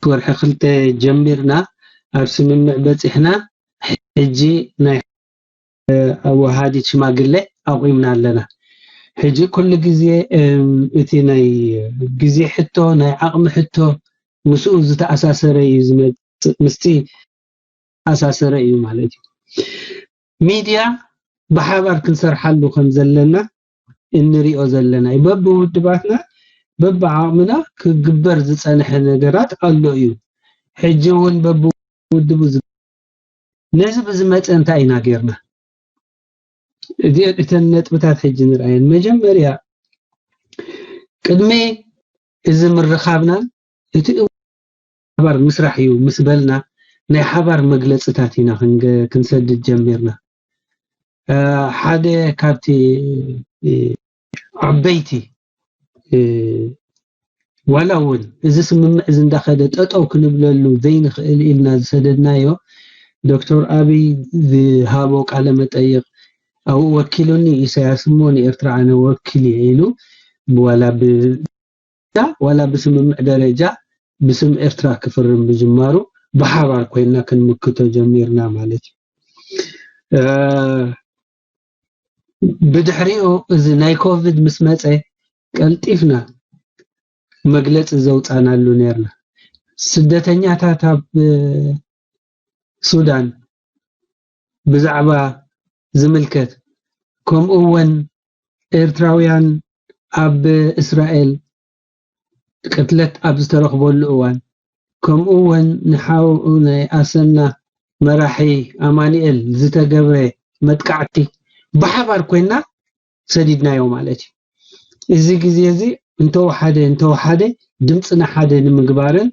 ወርሒ ክልተ ጀሚርና ኣብ ስምምዕ በፂሕና ሕጂ ናይ ኣወሃዲት ሽማግለ ኣቑምና ኣለና። ሕጂ ኩሉ ግዜ እቲ ናይ ግዜ ሕቶ ናይ ዓቕሚ ሕቶ ምስኡ ዝተኣሳሰረ እዩ ዝመፅእ ምስቲ ዝተኣሳሰረ እዩ ማለት እዩ። ሚድያ ብሓባር ክንሰርሓሉ ከም ዘለና እንሪኦ ዘለና እዩ። በብውድባትና በብዓቕምና ክግበር ዝፀንሐ ነገራት ኣሎ እዩ። ሕጂ እውን በብውድቡ ነዚ ብዝመፀ እንታይ ኢና ጌርና? እተን ነጥብታት ሕጂ ንርኣየን። መጀመርያ ቅድሚ እዚ ምርኻብና እቲ ሓባር ምስራሕ እዩ ምስ በልና ናይ ሓባር መግለፅታት ኢና ክንሰድድ ጀሚርና። ሓደ ካብቲ ዓበይቲ ዋላ እውን እዚ ስምምዕ እዚ እንዳኸደ ጠጠው ክንብለሉ ዘይንኽእል ኢልና ዝሰደድናዮ ዶክተር ኣብይ ዝሃቦ ቃለ መጠይቕ ኣብኡ ወኪሉኒ ኢሳያስ እሞ ንኤርትራ ኣነ ወኪል እየ ኢሉ ዋላ ዋላ ብስምምዕ ደረጃ ብስም ኤርትራ ክፍርም ምጅማሩ ብሓባር ኮይንና ክንምክቶ ጀሚርና ማለት እዩ። ብድሕሪኡ እዚ ናይ ኮቪድ ምስ መፀ ቀልጢፍና መግለፂ ዘውፃናሉ ነርና። ስደተኛታት ኣብ ሱዳን ብዛዕባ ዝምልከት ከምኡ እውን ኤርትራውያን ኣብ እስራኤል ቅትለት ኣብ ዝተረኽበሉ እዋን ከምኡ እውን ንሓው ናይ ኣሰና መራሒ ኣማኒኤል ዝተገብረ መጥቃዕቲ ብሓባር ኮይና ሰዲድናዮ ማለት እዩ። እዚ ግዜ እዚ እንተወሓደ እንተወሓደ ድምፅና ሓደ ንምግባርን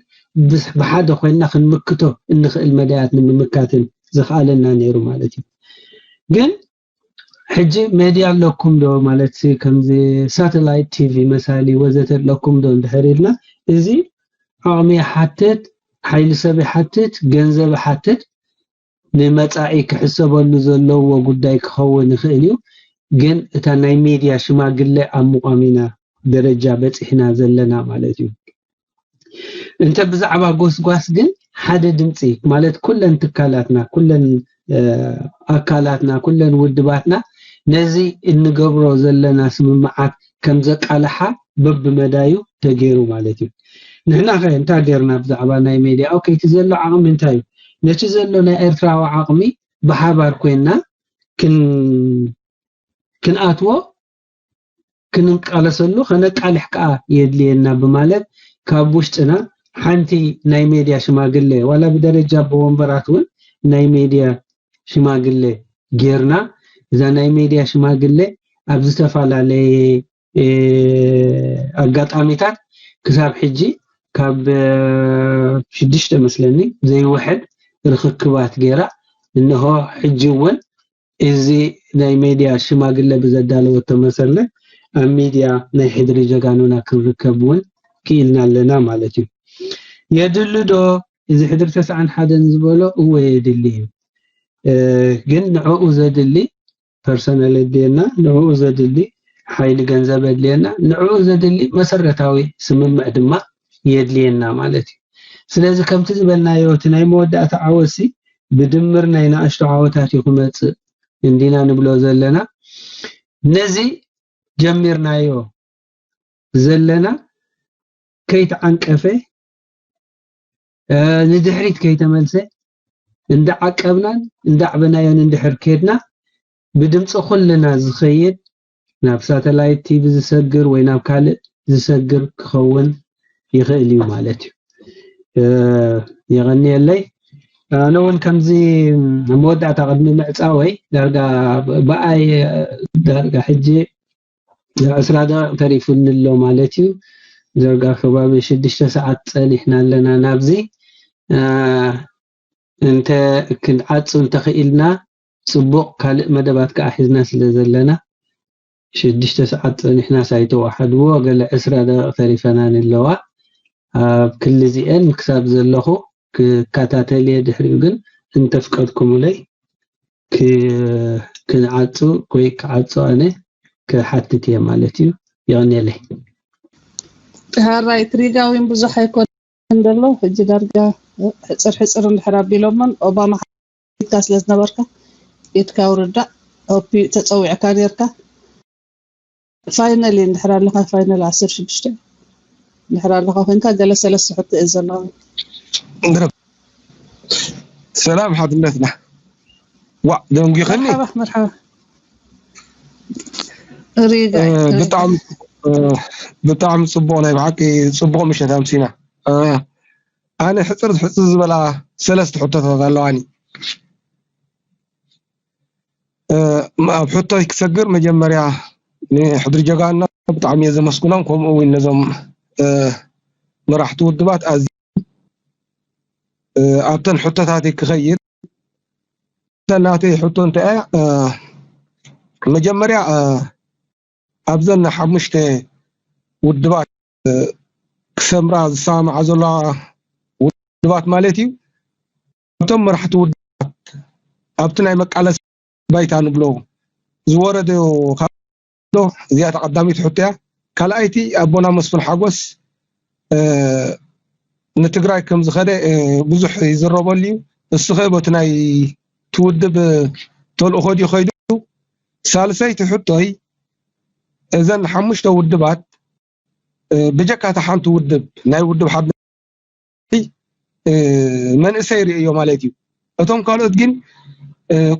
ብሓደ ኮይና ክንምክቶ እንኽእል መዳያት ንምምካትን ዝኽኣለና ነይሩ ማለት እዩ። ግን ሕጂ ሜድያ ኣለኩም ዶ ማለት ከምዚ ሳተላይት ቲቪ መሳሊ ወዘተ ኣለኩም ዶ እንድሕር ኢልና እዚ ዓቕሚ ይሓትት፣ ሓይሊ ሰብ ይሓትት፣ ገንዘብ ይሓትት። ንመጻኢ ክሕሰበሉ ዘለዎ ጉዳይ ክኸውን ይኽእል እዩ። ግን እታ ናይ ሜድያ ሽማግለ ኣብ ምቋም ኢና ደረጃ በጺሕና ዘለና ማለት እዩ። እንተ ብዛዕባ ጎስጓስ ግን ሓደ ድምፂ ማለት ኩለን ትካላትና ኩለን ኣካላትና ኩለን ውድባትና ነዚ እንገብሮ ዘለና ስምምዓት ከም ዘቃልሓ በብመዳዩ ተገይሩ ማለት እዩ። ንሕና ኸ እንታይ ገይርና ብዛዕባ ናይ ሜድያ ኦኬ እቲ ዘሎ ዓቕሚ እንታይ እዩ? ነቲ ዘሎ ናይ ኤርትራዊ ዓቕሚ ብሓባር ኮይንና ክንኣትዎ ክንቃለሰሉ ከነቃልሕ ከዓ የድልየና ብማለት ካብ ውሽጥና ሓንቲ ናይ ሜድያ ሽማግለ ዋላ ብደረጃ ብወንበራት እውን ናይ ሜድያ ሽማግለ ጌርና እዛ ናይ ሜድያ ሽማግለ ኣብ ዝተፈላለየ ኣጋጣሚታት ክሳብ ሕጂ ካብ ሽዱሽተ መስለኒ ዘይውሕድ ርክክባት ጌራ እንሆ ሕጂ እውን እዚ ናይ ሜድያ ሽማግለ ብዘዳለወቶ መሰለ ኣብ ሚድያ ናይ ሕድሪ ጀጋኑና ክንርከብ እውን ክኢልና ኣለና ማለት እዩ። የድሊ ዶ እዚ ሕድሪ ተስዓን ሓደን ዝበሎ? እወ የድሊ እዩ። ግን ንዕኡ ዘድሊ ፐርሰናል የድልየና፣ ንዕኡ ዘድሊ ሓይሊ ገንዘብ የድልየና፣ ንዕኡ ዘድሊ መሰረታዊ ስምምዕ ድማ የድልየና ማለት እዩ። ስለዚ ከምቲ ዝበልናዮ እቲ ናይ መወዳእታ ዓወትሲ ብድምር ናይ ንኣሽቱ ዓወታት እዩ ክመፅእ እንዲና ንብሎ ዘለና። ነዚ ጀሚርናዮ ዘለና ከይተዓንቀፈ ንድሕሪት ከይተመልሰ እንዳዓቀብናን እንዳዕበናዮን እንድሕር ኬድና ብድምፂ ኩልና ዝኸይድ ናብ ሳተላይት ቲቪ ዝሰግር ወይ ናብ ካልእ ዝሰግር ክኸውን ይኽእል እዩ ማለት እዩ። የቐንየለይ። ኣነ እውን ከምዚ መወዳእታ ቅድሚ ምዕፃወይ ዳርጋ ብኣይ ዳርጋ ሕጂ ዕስራ ደቂቕ ተሪፉኒ ኣሎ ማለት እዩ። ዳርጋ ከባቢ ሽዱሽተ ሰዓት ፀኒሕና ኣለና ናብዚ። እንተ ክንዓፁ እንተኽኢልና ፅቡቕ፣ ካልእ መደባት ከዓ ሒዝና ስለ ዘለና ሽዱሽተ ሰዓት ፀኒሕና ሳይተዋሓድዎ ገለ ዕስራ ደቂቕ ተሪፈና ንለዋ። ኣብ ክልዚኤን ክሳብ ዘለኹ ክከታተል እየ። ድሕሪኡ ግን እንተፍቀድኩምለይ ክንዓፁ ወይ ክዓፁ ኣነ ክሓትት እየ ማለት እዩ። የቐንየለይ። ሕራይ ትሪጋዊን ብዙሕ ኣይኮን እንደሎ ሕጂ ዳርጋ ሕፅር ሕፅር እንድሕር ኣቢሎሞን ኦባማ ሓቲትካ ስለ ዝነበርካ ኢድካ ውርዳ ኦፒ ተፀዊዕካ ነርካ ፋይነል እንድሕር ኣለካ ፋይነል ዓሰርተ ሽዱሽተ እንድሕር ኣለካ ኮይንካ ገለ ሰለስተ ሕቶ እዩ ዘለዋ። ሰላም ሓትነትና። ዋዕ ደንጊኸኒ። መርሓባ መርሓባ። ሪጋ ብጣዕሚ ብጣዕሚ ፅቡቕ ናይ ብሓቂ ፅቡቕ ምሸት ኣምሲና። ኣነ ሕፅር ሕፅር ዝበላ ሰለስተ ሕቶታት ኣለዋኒ። ኣብ ሕቶይ ክሰግር መጀመርያ ንሕድሪ ጀጋና ብጣዕሚ እየ ዘመስግኖም። ከምኡ እውን ነዞም መራሕቲ ውድባት ኣዝ ኣብተን ሕቶታተይ ክኸይድ ናተይ ሕቶ እንታይ እያ? መጀመርያ ኣብዘን ሓሙሽተ ውድባት ክሰምራ ዝሰማምዓ ዘለዋ ውድባት ማለት እዩ። እቶም መራሕቲ ውድባት ኣብቲ ናይ መቃለሲ ባይታ ንብሎ ዝወረደ እዚኣ ተቐዳሚት ሕቶ እያ። ካልኣይቲ ኣቦና መስፍን ሓጎስ ንትግራይ ከም ዝኸደ ብዙሕ ይዝረበሉ እዩ። እሱ ኸ በቲ ናይ ትውድብ ተልእኾ ድዩ ኸይዱ? ሳልሰይቲ ሕቶይ እዘን ሓሙሽተ ውድባት ብጀካ እታ ሓንቲ ውድብ ናይ ውድብ ሓድነት መንእሰይ ርእዮ ማለት እዩ። እቶም ካልኦት ግን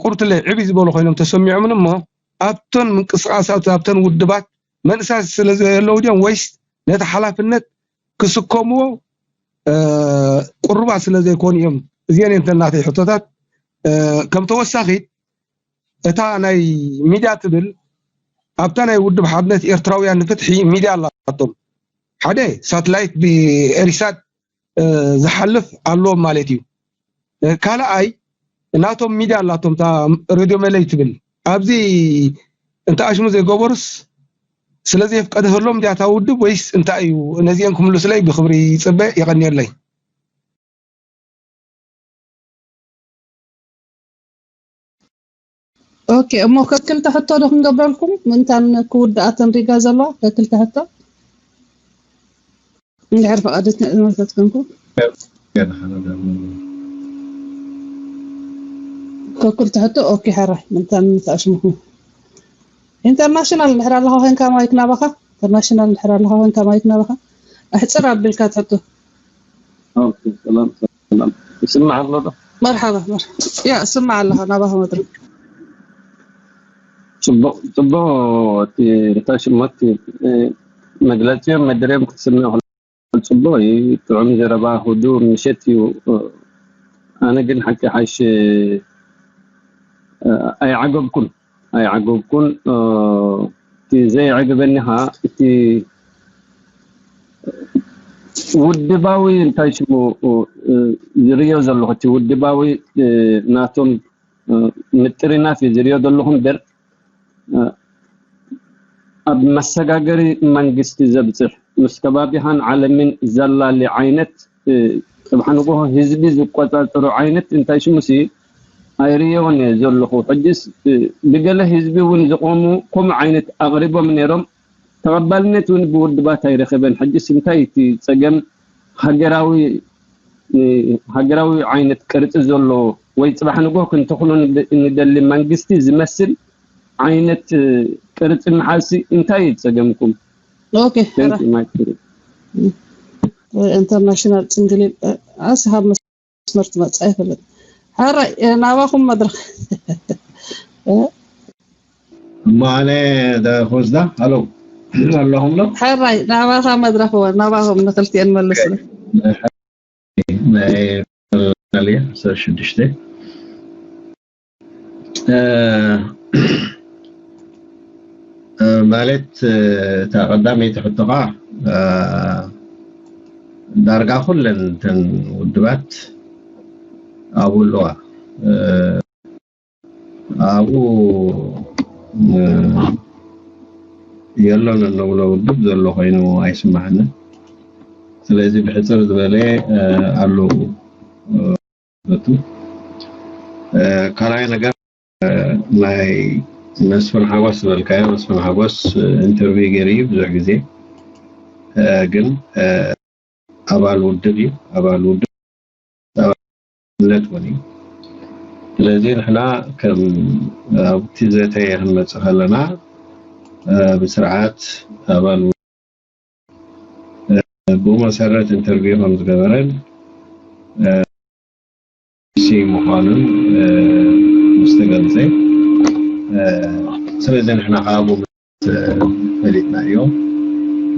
ቁርትለይ ዕብይ ዝበሉ ኮይኖም ተሰሚዖምን እሞ ኣብተን ምንቅስቃሳት ኣብተን ውድባት መንእሰያት ስለ ዘየለዉ ድዮም ወይስ ነቲ ሓላፍነት ክስከምዎ ቁሩባት ስለ ዘይኮኑ እዮም? እዚአን እየን ናተይ ሕቶታት። ከም ተወሳኺት እታ ናይ ሚድያ ትብል ኣብታ ናይ ውድብ ሓድነት ኤርትራውያን ንፍትሒ ሚድያ ኣላቶም። ሓደ ሳትላይት ብኤሪሳት ዝሓልፍ ኣለዎም ማለት እዩ። ካልኣይ ናቶም ሚድያ ኣላቶም እታ ሬድዮ መለይ ትብል ኣብዚ እንተ ኣሽሙ ዘይገበሩስ ስለ ዘየፍቀደህሎም ድያ እታ ውድብ ወይስ እንታይ እዩ? ነዚአን ክምልሱለይ ብክብሪ ይፅበ። የቐንየለይ። ኦኬ እሞ ከክልተ ሕቶ ዶ ክንገብረልኩም ምንታን ክውድኣተን ሪጋ ዘለዋ ከክልተ ሕቶ እንድሕር ፈቓደት ንእዝመልከት ኮንኩ ከክልተ ሕቶ ኦኬ ሓራይ ምንታን ተኣሽምኹ ኢንተርናሽናል እንድሕር ኣለኻ ኮንካ ማይክ ናባኻ ኢንተርናሽናል እንድሕር ኣለኻ ኮንካ ማይክ ናባኻ ኣሕፅር ኣቢልካ ትሕቶ ኦኬ ሰላም ሰላም ይስማዕ ኣሎ ዶ መርሓባ ያ ስማዕ ኣለኻ ናባኻ መድረክ ጽቡቕ ጽቡቕ። እቲ እንታይ ሽሞ እቲ መግለጺ እዮም መደረዮም ክትስምዕ ጽቡቕ እዩ። ጥዑም ዘረባ፣ ህዱእ ምሸት እዩ። ኣነ ግን ሓቂ ሓሽ ኣይዓገብኩን ኣይዓገብኩን። እቲ ዘየዕግበኒ ኸዓ እቲ ውድባዊ እንታይ ሽሙ ዝርዮ ዘለኹ፣ እቲ ውድባዊ ናቶም ምጥርናፍ እዩ ዝርዮ ዘለኹ እምበር፣ ኣብ መሰጋገሪ መንግስቲ ዘብፅሕ፣ ምስ ከባቢኻን ዓለምን ዘላሊ ዓይነት፣ ፅባሕ ንግሆ ህዝቢ ዝቆፃፀሩ ዓይነት እንታይ ሽሙሲ ኣይርእዮን እየ ዘለኹ። ሕጅስ ብገለ ህዝቢ እውን ዝቆሙ ከምኡ ዓይነት ኣቕሪቦም ነይሮም። ተቐባልነት እውን ብውድባት ኣይረኸበን። ሕጅስ እንታይ እቲ ፀገም? ሃገራዊ ሃገራዊ ዓይነት ቅርፂ ዘለዎ ወይ ፅባሕ ንግሆ ክንተኽሎ ንደሊ መንግስቲ ዝመስል ዓይነት ቅርፂ ምሓዝሲ እንታይ እዩ ፀገምኩም? ኦኬ፣ ኢንተርናሽናል ፅንግሊል ኣስሃብ መስመር ትመፅእ ኣይፈልጥ። ሓራይ ናባኹም መድረኽ እሞ ኣነ ክወስዳ። ኣሎ ኣለኹም ዶ? ሓራይ ናባኻ መድረኽ ወ ናባኹም ንክልቲኤን መልስለ ናይ ዓሰርተ ሽዱሽተ ማለት እታ ቀዳመይቲ ሕቶኻ ዳርጋ ኩለን እተን ውድባት ኣብኡ ኣለዋ። ኣብኡ የሎን እንብሎ ውድብ ዘሎ ኮይኑ ኣይስማዓንን። ስለዚ ብሕፅር ዝበለ ኣለዉ። ካልኣይ ነገር ናይ መስፍን ሓጎስ ዝበልካዮ፣ መስፍን ሓጎስ ኢንተርቪው ገይሩ እዩ ብዙሕ ግዜ፣ ግን ኣባል ውድብ እዩ። ኣባል ውድብ ነት እውን እዩ። ስለዚ ንሕና ከም ኣብቲ ዘተ ክንመፅእ ከለና ብስርዓት ኣባል ብኡ መሰረት ኢንተርቪው ከም ዝገበረን ሲ ምዃኑን ምስ ተገልፀ፣ ስለዚ ንሕና ከዓ ብኡ ፈሊጥናዮ።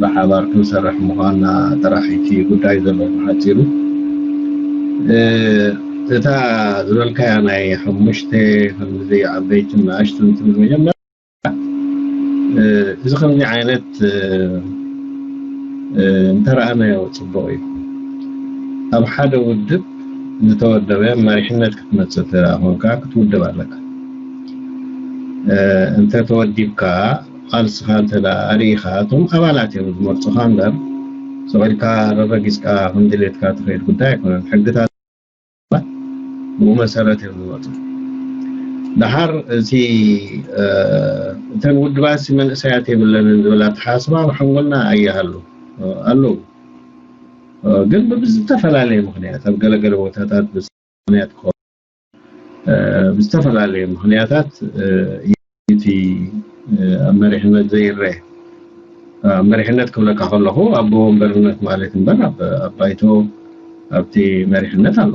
ብሓባር ክንሰርሕ ምዃንና ጥራሕ እቲ ጉዳይ ዘሎ ብሓፂሩ። እታ ዝበልካያ ናይ ሓሙሽተ ከምዚ ዓበይትን ንኣሽቱን ትብል መጀመርያ እዚ ከምዚ ዓይነት እንተረኣናዮ ፅቡቕ እዩ። ኣብ ሓደ ውድብ ዝተወደበ መሪሕነት ክትመፅእ እንተ ደኣ ኮንካ ክትውድብ ኣለካ። እንተ ተወዲብካ ቃልስኻ እንተ ደኣ ኣርኢኻ እቶም ኣባላት እዮም ዝመርፁኻ እምበር ስቕ ኢልካ ረረጊፅካ ከም ድሌትካ ትኸይድ ጉዳይ ኣይኮነን። ሕግታት ብኡ መሰረት እዮም ዝመፁ። ደሓር እቲ እተን ውድባት መንእሰያት የብለንን ዝብል ኣተሓሳስባ ኣብ ሓንጎልና ኣይሃሉ ኣለዉ። ግን ብዝተፈላለየ ምክንያት ኣብ ገለገለ ቦታታት ምክንያት ክኸውን ብዝተፈላለየ ምክንያታት እቲ ኣብ መሪሕነት ዘይረአ ኣብ መሪሕነት ክብለካ ከለኹ ኣቦ ወንበርነት ማለት እምበር ኣብ ባይቶ ኣብቲ መሪሕነት ኣሎ።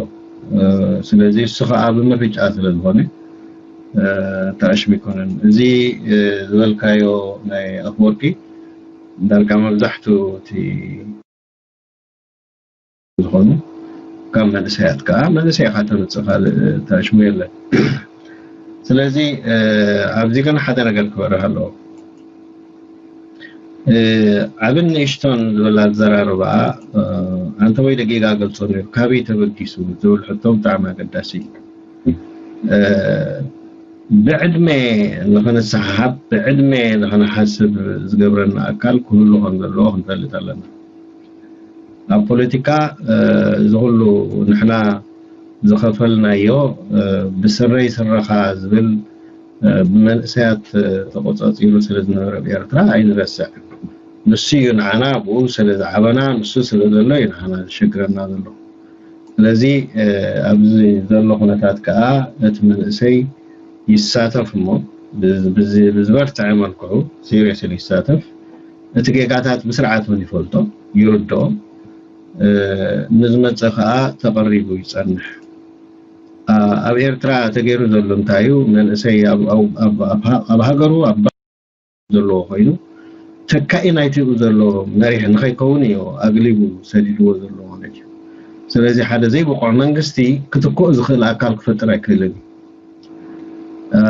ስለዚ እሱ ከዓ ብምርጫ ስለ ዝኾነ ተኣሽሙ ይኮነን። እዚ ዝበልካዮ ናይ ኣፈወርቂ ዳርጋ መብዛሕቱ እቲ ዝኾኑ ካብ መንእሰያት ከዓ መንእሰይ ኢኻ ተምፅእ ካልእ ተሽሙ የለን። ስለዚ ኣብዚ ግን ሓደ ነገር ክበርህ ኣለዎ። ዓብን ንእሽቶን ዝብል ኣዘራርባ ኣንተ ወይ ደቂቃ ገልፆ ነይሩ ካበይ ተበጊሱ ዝብል ሕቶ ብጣዕሚ ኣገዳሲ እዩ። ብዕድመ ንኽንሰሓሓብ ብዕድመ ንኽንሓስብ ዝገብረና ኣካል ክህሉ ከም ዘለዎ ክንፈልጥ ኣለና። ኣብ ፖለቲካ እዚ ኩሉ ንሕና ዝኸፈልናዮ ብስረይ ስረኻ ዝብል ብመንእሰያት ተቆፃፂሩ ስለ ዝነበረ ብኤርትራ ኣይንረስዕ። ንሱ እዩ ንዓና ብኡ ስለ ዝዓበና ንሱ ስለ ዘሎ እዩ ንዓና ዝሸግረና ዘሎ። ስለዚ ኣብዚ ዘሎ ኩነታት ከዓ እቲ መንእሰይ ይሳተፍ እሞ ብዝበርትዐ መልክዑ ሲሪየስሊ ይሳተፍ። እቲ ጌጋታት ብስርዓት እውን ይፈልጦ ይርድኦ። ንዝመፀ ከዓ ተቐሪቡ ይፀንሕ። ኣብ ኤርትራ ተገይሩ ዘሎ እንታይ እዩ? መንእሰይ ኣብ ኣብ ኣብ ኣብ ኣብ ሃገሩ ኣብ ባር ዘለዎ ኮይኑ ተካኢ ናይቲኡ ዘሎ መሪሕ ንኸይከውን እዩ ኣግሊቡ ሰዲድዎ ዘሎ ማለት እዩ። ስለዚ ሓደ ዘይብቑዕ መንግስቲ ክትክኦ ዝኽእል ኣካል ክፈጥር ኣይክእልን እዩ። እ፣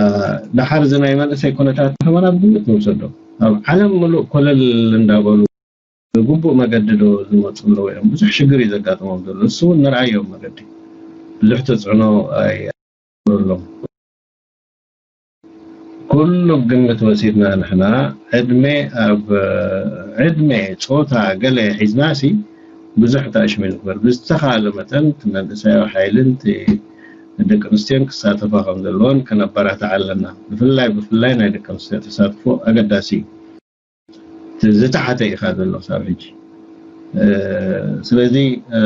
ደሓር እዚ ናይ መንእሰይ ኩነታት ከማን ኣብ ግምት ንውሰዶ። ኣብ ዓለም ምሉእ ኮለል እንዳበሉ ብግቡእ መገዲ ዶ ዝመፁ ኣለዉ እዮም? ብዙሕ ሽግር እዩ ዘጋጥሞም ዘሎ። እሱ እውን ንርኣዮም መገዲ ብዙሕ ተፅዕኖ ኣይገብረሎም። ኩሉ ግምት ወሲድና ንሕና ዕድመ ኣብ ዕድመ ፆታ ገለ ሒዝናሲ ብዙሕ ተኣሽሙ ንግበር። ብዝተኻለ መጠን እቲ መንእሰያዊ ሓይልን እቲ ደቂ ኣንስትዮን ክሳተፋ ከም ዘለዎን ከነበራትዓ ኣለና። ብፍላይ ብፍላይ ናይ ደቂ ኣንስትዮ ተሳትፎ ኣገዳሲ እዩ። እቲ ዝተሓተ ኢኻ ዘሎ ክሳብ ሕጂ። እ፣ ስለዚ እ፣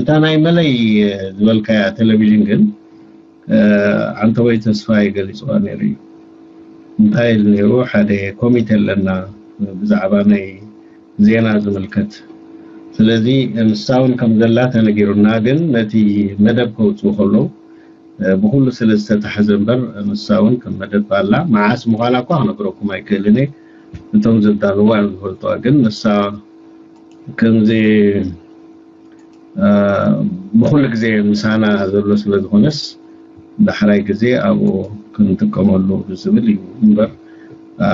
እታ ናይ መለይ ዝበልካያ ቴሌቪዥን ግን እ፣ ዓንተቦይ ተስፋይ ገሊፅዋ ነይሩ እዩ። እንታይ ኢሉ ነይሩ? ሓደ ኮሚቴ ኣለና ብዛዕባ ናይ ዜና ዝምልከት። ስለዚ ንሳ እውን ከም ዘላ ተነጊሩና፣ ግን ነቲ መደብ ከውፅኡ ከለዉ እ፣ ብኹሉ ስለ ዝተታሕዘ እምበር ንሳ እውን ከም መደብ ኣላ። መዓስ ምዃና እኳ ክነግረኩም ኣይክእልን እየ። እቶም ዘዳልዋ እዮም ዝፈልጥዋ። ግን ንሳ ከምዚ እ፣ ብኹሉ ግዜ ምሳና ዘሎ ስለ ዝኾነስ ዳሕራይ ግዜ ኣብኡ ክንጥቀመሉ ብዝብል እዩ እምበር እ፣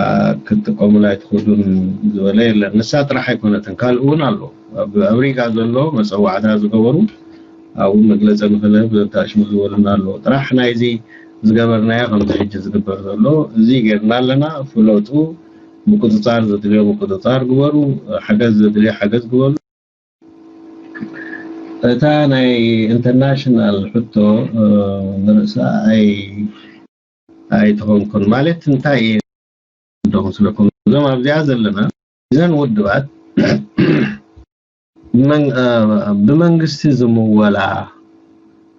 ክትጥቀሙሉ ኣይትኽእሉን ዝበለ የለን። ንሳ ጥራሕ ኣይኮነትን፣ ካልእ እውን ኣሎ። ኣብ ኣብ ሪጋ ዘሎ መፀዋዕታ ዝገበሩ ኣብኡ መግለፂ ንክንህብ ዘተኣሽሙ ዝበሉና ኣለዉ። ጥራሕ ናይዚ ዝገበርናዮ ከምዚ ሕጂ ዝግበር ዘሎ እዚ ጌርና ኣለና፣ ፍለጡ፣ ምቁፅፃር ዘድልዮ ምቁፅፃር ግበሩ፣ ሓገዝ ዘድልዮ ሓገዝ ግበሩ። እታ ናይ ኢንተርናሽናል ሕቶ እ፣ ንርእሳ ኣይ ኣይትኾንኩን ማለት እንታይ እየ ዶ መስለኩም? እዞም ኣብዚኣ ዘለና እዘን ውድባት ብመን- እ፣ ብመንግስቲ ዝምወላ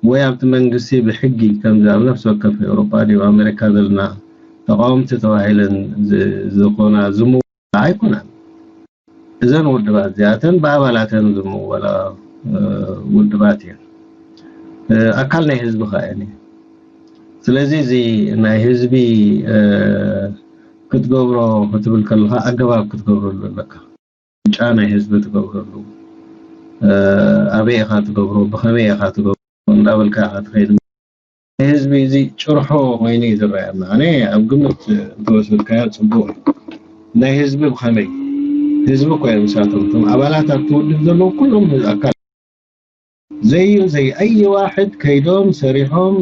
ወይ ኣብቲ መንግስቲ ብሕጊ ከምዚ ኣብ ነፍሲ ወከፍ ኤውሮጳ ድዩ ኣሜሪካ ዘለና ተቃወምቲ ተባሂለን ዝ- ዝኾና ዝምወላ ኣይኮናን። እዘን ውድባት እዚኣተን ብኣባላተን ዝምወላ እ፣ ውድባት እየን። እ፣ ኣካል ናይ ህዝቢ ከኣ እየን። ስለዚ እዚ ናይ ህዝቢ እ፣ ክትገብሮ ክትብል ከለኻ ኣገባብ ክትገብረሉ ኣለካ። ምርጫ ናይ ህዝቢ ትገብረሉ እ፣ ኣበይ ኢኻ ትገብሮ፣ ብኸመይ ኢኻ ትገብሮ እንዳበልካ ኢኻ ትኸይድ። ናይ ህዝቢ እዚ ጭርሖ ኮይኑ እዩ ዝረኣየና። ኣነ ኣብ ግምት እንተወሰድካዮ ፅቡቅ እዩ። ናይ ህዝቢ ብኸመይ? ህዝቢ እኮ እዮም ንሳቶም እቶም ኣባላት ኣብቲ ውድብ ዘለዉ ኩሎም ህዝ- ኣካል ዘዩ ዘይ ኣይ ዋሕድ ከይዶም ሰሪሖም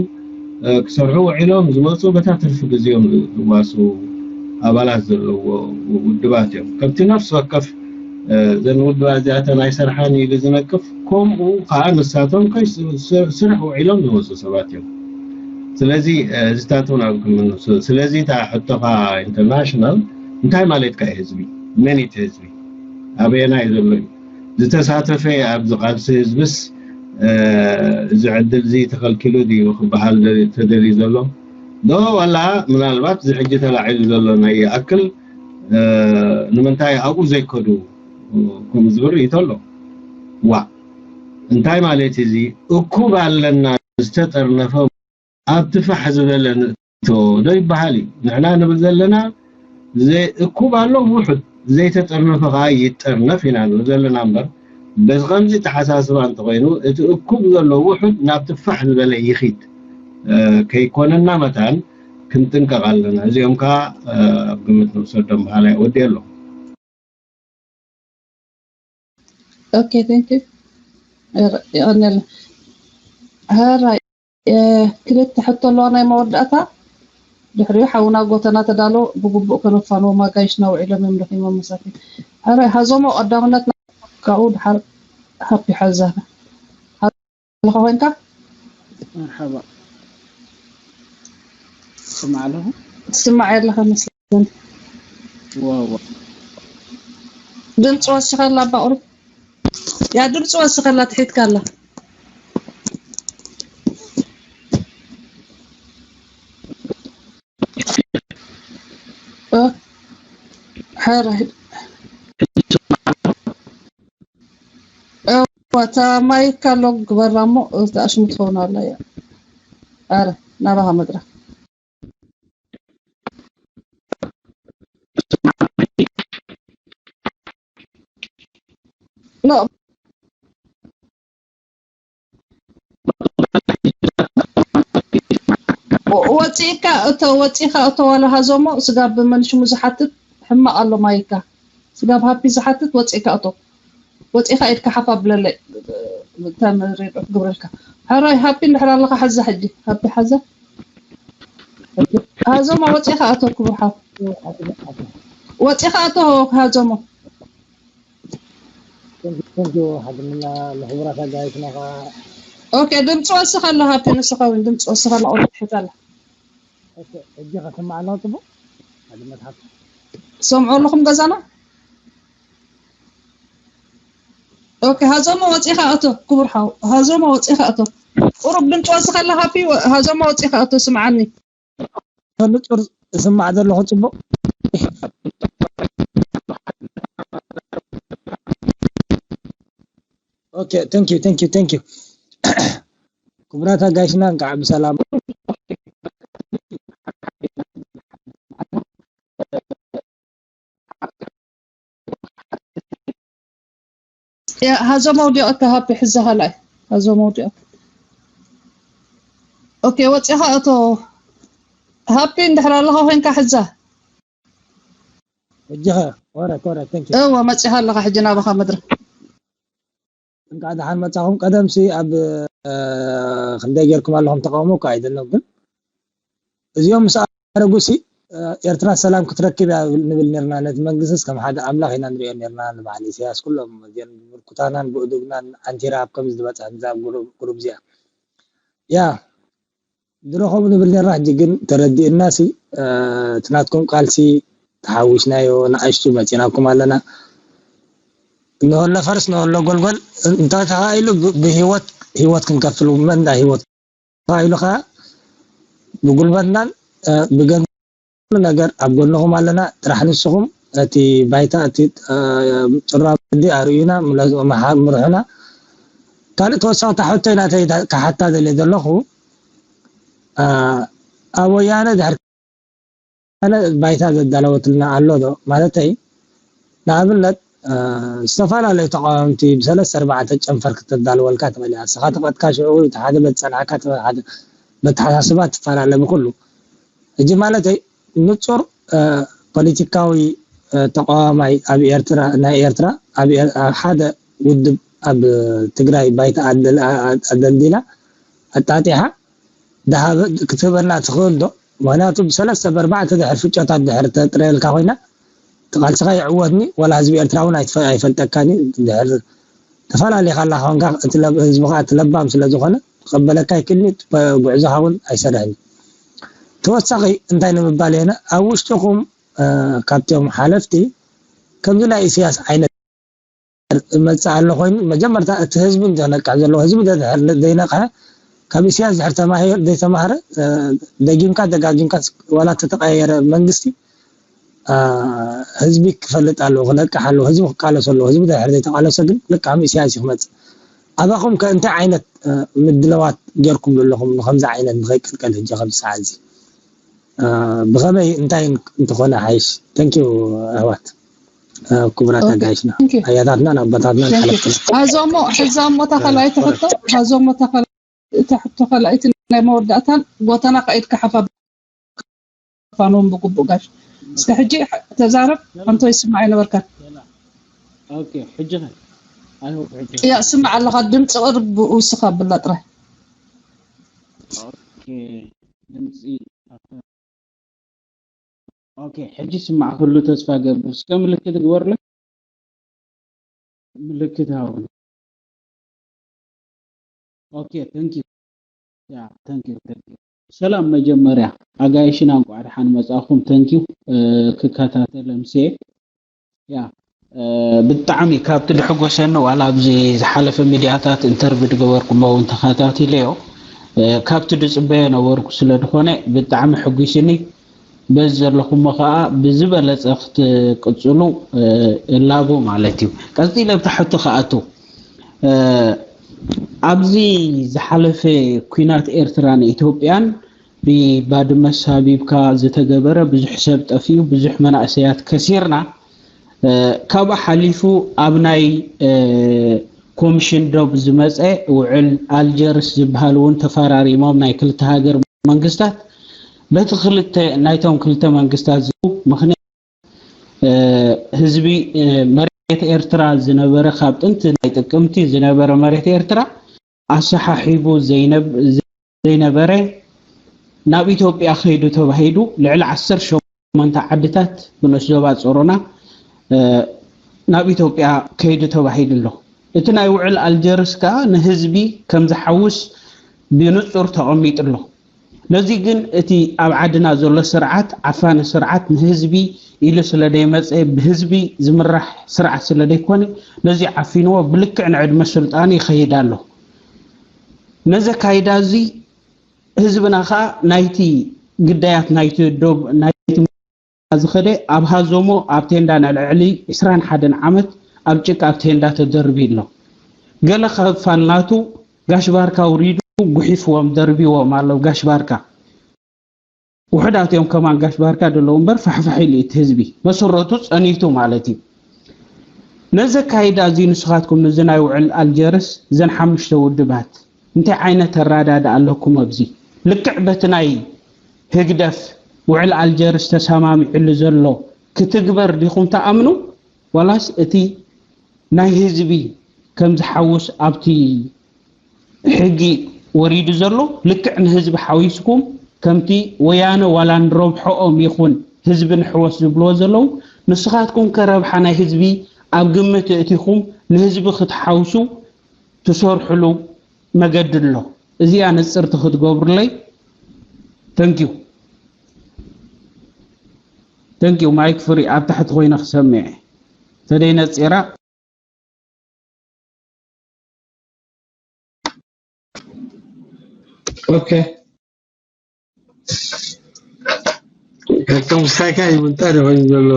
እ፣ ክሰርሑ ውዒሎም ዝመፁ በታ ትርፊ ግዜኦም ዝ- ዝዋስኡ ኣባላት ዘለዎ ውድባት እዮም። ከምቲ ነፍሲ ወከፍ እ፣ ዘን ውድባት እዚኣተን ኣይሰርሓን ኢሉ ዝነቅፍ ከምኡ ከዓ ንሳቶም ከይ ስ- ስ- ስራሕ ውዒሎም ዝመፁ ሰባት እዮም። ስለዚ እ፣ እዚታት እውን ኣብ ግምት ንውሰዶ። ስለዚ እታ ሕቶኻ ኢንተርናሽናል እንታይ ማለትካ እዩ? ህዝቢ መን እቲ ህዝቢ ኣበየናይ ዘሎ እዩ ዝተሳተፈ ኣብዚ ቃልሲ ህዝብስ እ፣ እዚ ዕድል እዚ ተኸልኪሉ ድዩ ክበሃል ደ- ተደልዩ ዘሎ ዶ ዋላ ምናልባት እዚ ሕጂ ተላዒሉ ዘሎ ናይ ይኣክል እ፣ ንምንታይ ኣብኡ ዘይከዱ ከም ዝብል ርእይቶ ኣሎ። ዋ እንታይ ማለት እዚ እኩብ ኣለና ዝተጠርነፈ ኣብቲ ፋሕ ዝበለ ንእቶ ዶ ይበሃል እዩ። ንሕና ንብል ዘለና ዘይ- እኩብ ኣሎ ውሑድ ዘይተጠርነፈ ከዓ ይጠርነፍ ኢና ንብል ዘለና እምበር በዚ ከምዚ ተሓሳስባ እንተኮይኑ እቲ እኩብ ዘሎ ውሑድ ናብቲ ፋሕ ዝበለ ይኺድ እ፣ ከይኮነና መታን ክንጥንቀቕ ኣለና። እዚኦም ከዓ እ፣ ኣብ ግምት ንውሰዶም በሃላይ ወዲ ኣሎ። Okay, thank you. የቐንየልና። ሕራይ እ፣ ክልተ ሕቶ ኣለዋ ናይ መወዳእታ። ድሕሪኡ ሓውና ጎተና ተዳሎ ብግቡእ ከነፋንዎም ኣጋይሽና ውዒሎም እዮም ደኺሞም መሳኪን። ሕራይ ሃዞሞ ቀዳምነትና ካብኡ ድሓር ሃፒ ሓዛና። ኣለኻ ኮንካ? መርሓባ ስማዕ ኣለኹ። ትስማዕ ኣለኻ መስለኒ። ዋዋ ድምፂ ወሲኸላ ኣባ ቁሩብ። ያ ድምፂ ወሲኸላ ትሒትካ ኣላ። እ፣ ሕራይ። እዋ፣ እታ ማይካ ሎግ ግበራ እሞ እታ ኣሽሙ ትኸውን ኣላ እያ። ኣረ ናባኻ መድረኽ ኖ። ወ- ወፂእካ እቶ ወፂእካ እቶ ዋላ ሃዞሞ ስጋብ መን ሽሙ ዝሓትት ሕማቕ ኣሎ ማይካ ስጋብ ሃፒ ዝሓትት ወፂእካ እቶ ወፂእካ ኢድካ ሓፍ ኣብለለይ ተምሪ ክግብረልካ ሕራይ ሃፒ እንድሕር ኣለካ ሓዛ ሕጂ ሃፒ ሓዛ ሃዞሞ ወፂእካ እቶ ክቡር ሓፍ ወፂእካ እቶ ሃዞሞ ተንኪ ሓድምና ንክቡራት ኣጋይሽና ከዓ ኦኬ ድምፂ ወስኻ ኣሎ ሃፒ ንስኻ እውን ድምፂ ወስኻ ኣሎ ቁርጥ ሕት ኣላ ሕጂ ከስማዕ ኣለዎ ፅቡቅ ሓድነት ሓፍ ትሰምዑ ኣለኹም ገዛና ኦኬ ሃዞሞ ወፂኻ እቶ ክቡር ሓው ሃዞሞ ወፂኻ እቶ ቁሩብ ድምፂ ወስኻ ኣሎ ሃፒ ወ- ሃዞሞ ወፂኻ እቶ ስምዓኒ ንፁር ዝስማዕ ዘለኹ ፅቡቅ ኦኬ thank you thank you thank you ክቡራት ኣጋይሽና እንካዕ ብሰላም ሃዞ መውዲኦ እካ ሃፒ ሕዛ ካልኣይ ሃዞ መውዲኦ ኦኬ ወፂኻ እቶ ሃፒ እንድሕር ኣለኻ ኮይንካ ሕዛ ሕጂ ኸ ወረ ኮረ thank you እወ መፂኻ ኣለኻ ሕጂ ናባኻ መድረክ እንኳዕ ደሓን መጻኹም። ቀደምሲ ኣብ ክንደይ ጌርኩም ኣለኹም ተቃውሞ እኮ ኣይደለም ግን እዚኦም ምስ ኣረጉሲ ኤርትራ ሰላም ክትረክብ እያ ንብል ነርና። ነቲ መንግስቲስ ከም ሓደ ኣምላኽ ኢና ንሪኦ ነርና። ንበዓል ኢሳያስ ኩሎም እዚኦም ብምርኩታናን ብእዱግናን ዓንቲራ ኣብ ከምዚ ዝበጽሐት እዛ ጉሩብ እዚኣ ያ ድሮ ከምኡ ንብል ነርና። ሕጂ ግን ተረዲእናሲ እቲ ናትኩም ቃልሲ ተሓዊስናዮ ንኣሽቱ መጺናኩም ኣለና። እንሆሎ ፈርስ እንሆሎ ጎልጎል እንተ ተኻኢሉ ብህይወት ህይወት ክንከፍል መን እንዳ ህይወት ተኻኢሉ ከዓ ብጉልበትናን ብገንዘብ ነገር ኣብ ጎንኹም ኣለና። ጥራሕ ንስኹም እቲ ባይታ እቲ ጭራ መዲ ኣርእዩና ምርሑና። ካልእ ተወሳኺ ታሕቶይ ናተይ ክሓታ ደልየ ዘለኹ ኣብ ወያነ ድሕር ባይታ ዘዳለወትልና ኣሎ ዶ ማለተይ ንኣብነት ዝተፈላለዩ ተቃወምቲ ብሰለስተ ኣርባዕተ ጨንፈር ክተዳልወልካ ትኽእል እያ። ንስኻ ተቐጥካ ሽዑ እቲ ሓደ በቲ ጸንሓካ በተሓሳስባ ትፈላለ ብኩሉ ሕጂ ማለተይ ንጹር ፖለቲካዊ ተቃዋማይ ኣብ ኤርትራ ናይ ኤርትራ ኣብ ሓደ ውድብ ኣብ ትግራይ ባይታ ኣደልዲላ ኣጣጢሓ ክትህበና ትኽእል ዶ? ምክንያቱ ብሰለስተ ብኣርባዕተ ድሕር ፍጮታት ድሕር ተጥረየልካ ኮይና እቲ ቃልስኻ ይዕወትኒ ዋላ ህዝቢ ኤርትራ እውን ኣይፈልጠካኒ ድሕር ተፈላለኻ ኣላ ኮንካ ህዝቢ ከዓ እቲ ለባም ስለ ዝኾነ ክቐበለካ ይክልኒ ጉዕዞኻ እውን ኣይሰርሕን ተወሳኺ እንታይ ንምባል የነ ኣብ ውሽጥኹም ካብቶም ሓለፍቲ ከምዚ ናይ ኢሳያስ ዓይነት መፅእ ኣሎ ኮይኑ መጀመርታ እቲ ህዝቢ ዘነቅሕ ዘለዎ ህዝቢ ዘይነቅሐ ካብ ኢሳያስ ድሕር ተማሂር ዘይተማህረ ደጊምካ ደጋጊምካ ዋላ ተተቀየረ መንግስቲ ህዝቢ ክፈልጥ ኣለዎ ክነቅሕ ኣለዎ ህዝቢ ክቃለሶ ኣለዎ ህዝቢ ድሕር ዘይተቃለሶ ግን ልክዓም ኢሳያስ እዩ ክመፅእ ኣባኹም ከ እንታይ ዓይነት ምድለዋት ጌርኩምሉ ኣለኹም ንከምዚ ዓይነት ንከይቅልቀል ህጂ ከምዚ ሰዓት እዚ ብኸመይ እንታይ እንተኾነ ሓይሽ thank you ኣሕዋት ክቡራት ኣጋይሽና ኣያታትናን ኣቦታትናን ሓለፍትና ሃዞሞ ሕዛሞ ተኸላይቲ ሕቶ ሃዞሞ ተኸላይቲ ሕቶ ካልኣይቲ ናይ መወዳእታን ጎተና ከይድካ ሓፋ ፋኖም ብግቡእ ጋሽ እስከ ሕጂ ተዛረብ ኣንቶ ይስማዕ ኣይነበርካን ኦኬ ሕጂ ኸ ኣይሆፕ ሕጂ ያ ስማዕ ኣለኻ ድምፂ ቅርብ ውስኽ ኣብላ ጥራይ ኦኬ ድምፂ ኦኬ ሕጂ ስማዕ ኩሉ ተስፋ ገብር እስከ ምልክት ግበርለ ምልክት ሃቡኒ ኦኬ thank you yeah thank you thank you ሰላም መጀመርያ ኣጋይሽና እንቋዕ ደሓን መጻኹም thank you ክከታተል ኣምስየ ያ ብጣዕሚ ካብቲ ድሕጎሰኒ ዋላ ኣብዚ ዝሓለፈ ሚድያታት ኢንተርቪው ዝገበርኩሞ እውን ተኸታቲለዮ ካብቲ ድፅበዮ ነበርኩ ስለ ዝኾነ ብጣዕሚ ሕጒስኒ በዚ ዘለኹሞ ከዓ ብዝበለፀ ክትቅፅሉ እላቦ ማለት እዩ ቀፂለ ብታ ሕቶ ክኣቱ ኣብዚ ዝሓለፈ ኲናት ኤርትራን ኢትዮጵያን ብባድመ ሳቢብካ ዝተገበረ ብዙሕ ሰብ ጠፊኡ፣ ብዙሕ መናእሰያት ከሲርና። እ፣ ካብኡ ሓሊፉ ኣብ ናይ፣ እ፣ ኮሚሽን ዶብ ዝመጸ ውዕል ኣልጀርስ ዝበሃል እውን ተፈራሪሞም ናይ ክልተ ሃገር መንግስታት። በቲ ክልተ ናይቶም ክልተ መንግስታት ዝ-፣ ምኽንያት፣ እ፣ ህዝቢ፣ እ፣ መሬት ኤርትራ ዝነበረ፣ ካብ ጥንቲ ናይ ጥቅምቲ ዝነበረ መሬት ኤርትራ ኣሰሓሒቡ ዘይነብ-፣ ዘይነበረ ናብ ኢትዮጵያ ከይዱ ተባሂሉ ልዕሊ ዓሰርተ ሸሞንተ ዓድታት ብንኡስ ዞባ ጾሮና፣ እ፣ ናብ ኢትዮጵያ ከይዱ ተባሂሉ ኣሎ። እቲ ናይ ውዕል ኣልጀርስ ከኣ ንህዝቢ ከም ዝሓውስ ብንጹር ተቐሚጡ ኣሎ። ነዚ ግን እቲ ኣብ ዓድና ዘሎ ስርዓት፣ ዓፋኒ ስርዓት ንህዝቢ ኢሉ ስለ ደይመጸ፣ ብህዝቢ ዝምራሕ ስርዓት ስለ ደይኮነ፣ ነዚ ዓፊንዎ ብልክዕ ንዕድመ ስልጣኑ ይኸይድ ኣሎ። ነዚ ኣካይዳ እዚ ህዝብና ኸኣ ናይቲ ግዳያት ናይቲ ዶብ ናይቲ ዝኸደ ኣብ ሃዞሞ ኣብ ቴንዳ ንልዕሊ ዕስራን ሓደን ዓመት ኣብ ጭቃ ኣብ ቴንዳ ተደርቢ ኣሎ። ገለ ክፋል ናቱ ጋሽ ባርካ ውሪዱ ጉሒፍዎም ደርቢዎም ኣሎ። ጋሽ ባርካ ውሑዳት እዮም ከማን ጋሽ ባርካ ደለዉ እምበር ፋሕፋሕ ኢሉ እቲ ህዝቢ መሰረቱ ጸኒቱ ማለት እዩ። ነዚ ኣካይዳ እዚ ንስኻትኩም ነዚ ናይ ውዕል ኣልጀርስ እዘን ሓሙሽተ ውድባት እንታይ ዓይነት ኣረዳድኣ ኣለኩም ኣብዚ? ልክዕ በቲ ናይ ህግደፍ ውዕል ኣልጀርስ ተሰማሚዕሉ ዘሎ ክትግበር ዲኹም ትኣምኑ? ዋላስ እቲ ናይ ህዝቢ ከም ዝሓውስ ኣብቲ ሕጊ ወሪዱ ዘሎ ልክዕ ንህዝቢ ሓዊስኩም ከምቲ ወያነ ዋላ ንረብሐኦም ይኹን ህዝቢ ንሕወስ ዝብልዎ ዘለዉ ንስኻትኩም ከ ረብሓ ናይ ህዝቢ ኣብ ግምት እእቲኹም ንህዝቢ ክትሓውሱ ትሰርሕሉ መገዲ ኣሎ። እዚኣ ንጽርቲ ክትገብሩለይ። Thank you. Thank you. ማይክ ፍሪ ኣብ ታሕቲ ኮይነ ክሰምዕ ተደይ ነጺራ። Okay. ካብቶም ሳይካ ይምንታ ደኾን ዘሎ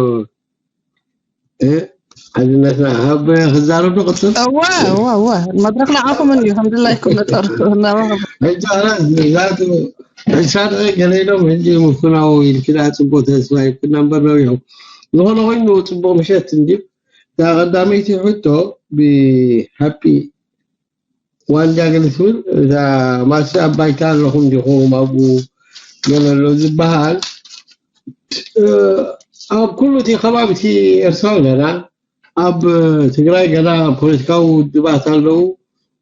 ሓድነትና ካብ ክዛረብ ንቕፅል። እወ እወ እወ መድረክ ንዓኹምን እዩ። ከምድላይኩም ነጠሩ እናባኸ ሕጂ ኣላ ዛቱ ሕሳድ ገለ ኢሎም ሕጂ ምፍናው ኢልክዳ ፅቡቅ ተስፋ ይኩና እምበር ነዊሑ ዝኾነ ኮይኑ ፅቡቅ ምሸት እንዲ እታ ቀዳመይቲ ሕቶ ብሃፒ ዋንጃ ገለ ትብል እዛ ማሲ ኣብ ባይታ ኣለኹም ዲኹም ኣብኡ ገለ ኣሎ ዝበሃል ኣብ ኩሉ እቲ ከባቢ እቲ ኤርትራ ኣለና ኣብ ትግራይ ገና ፖለቲካዊ ውድባት ኣለዉ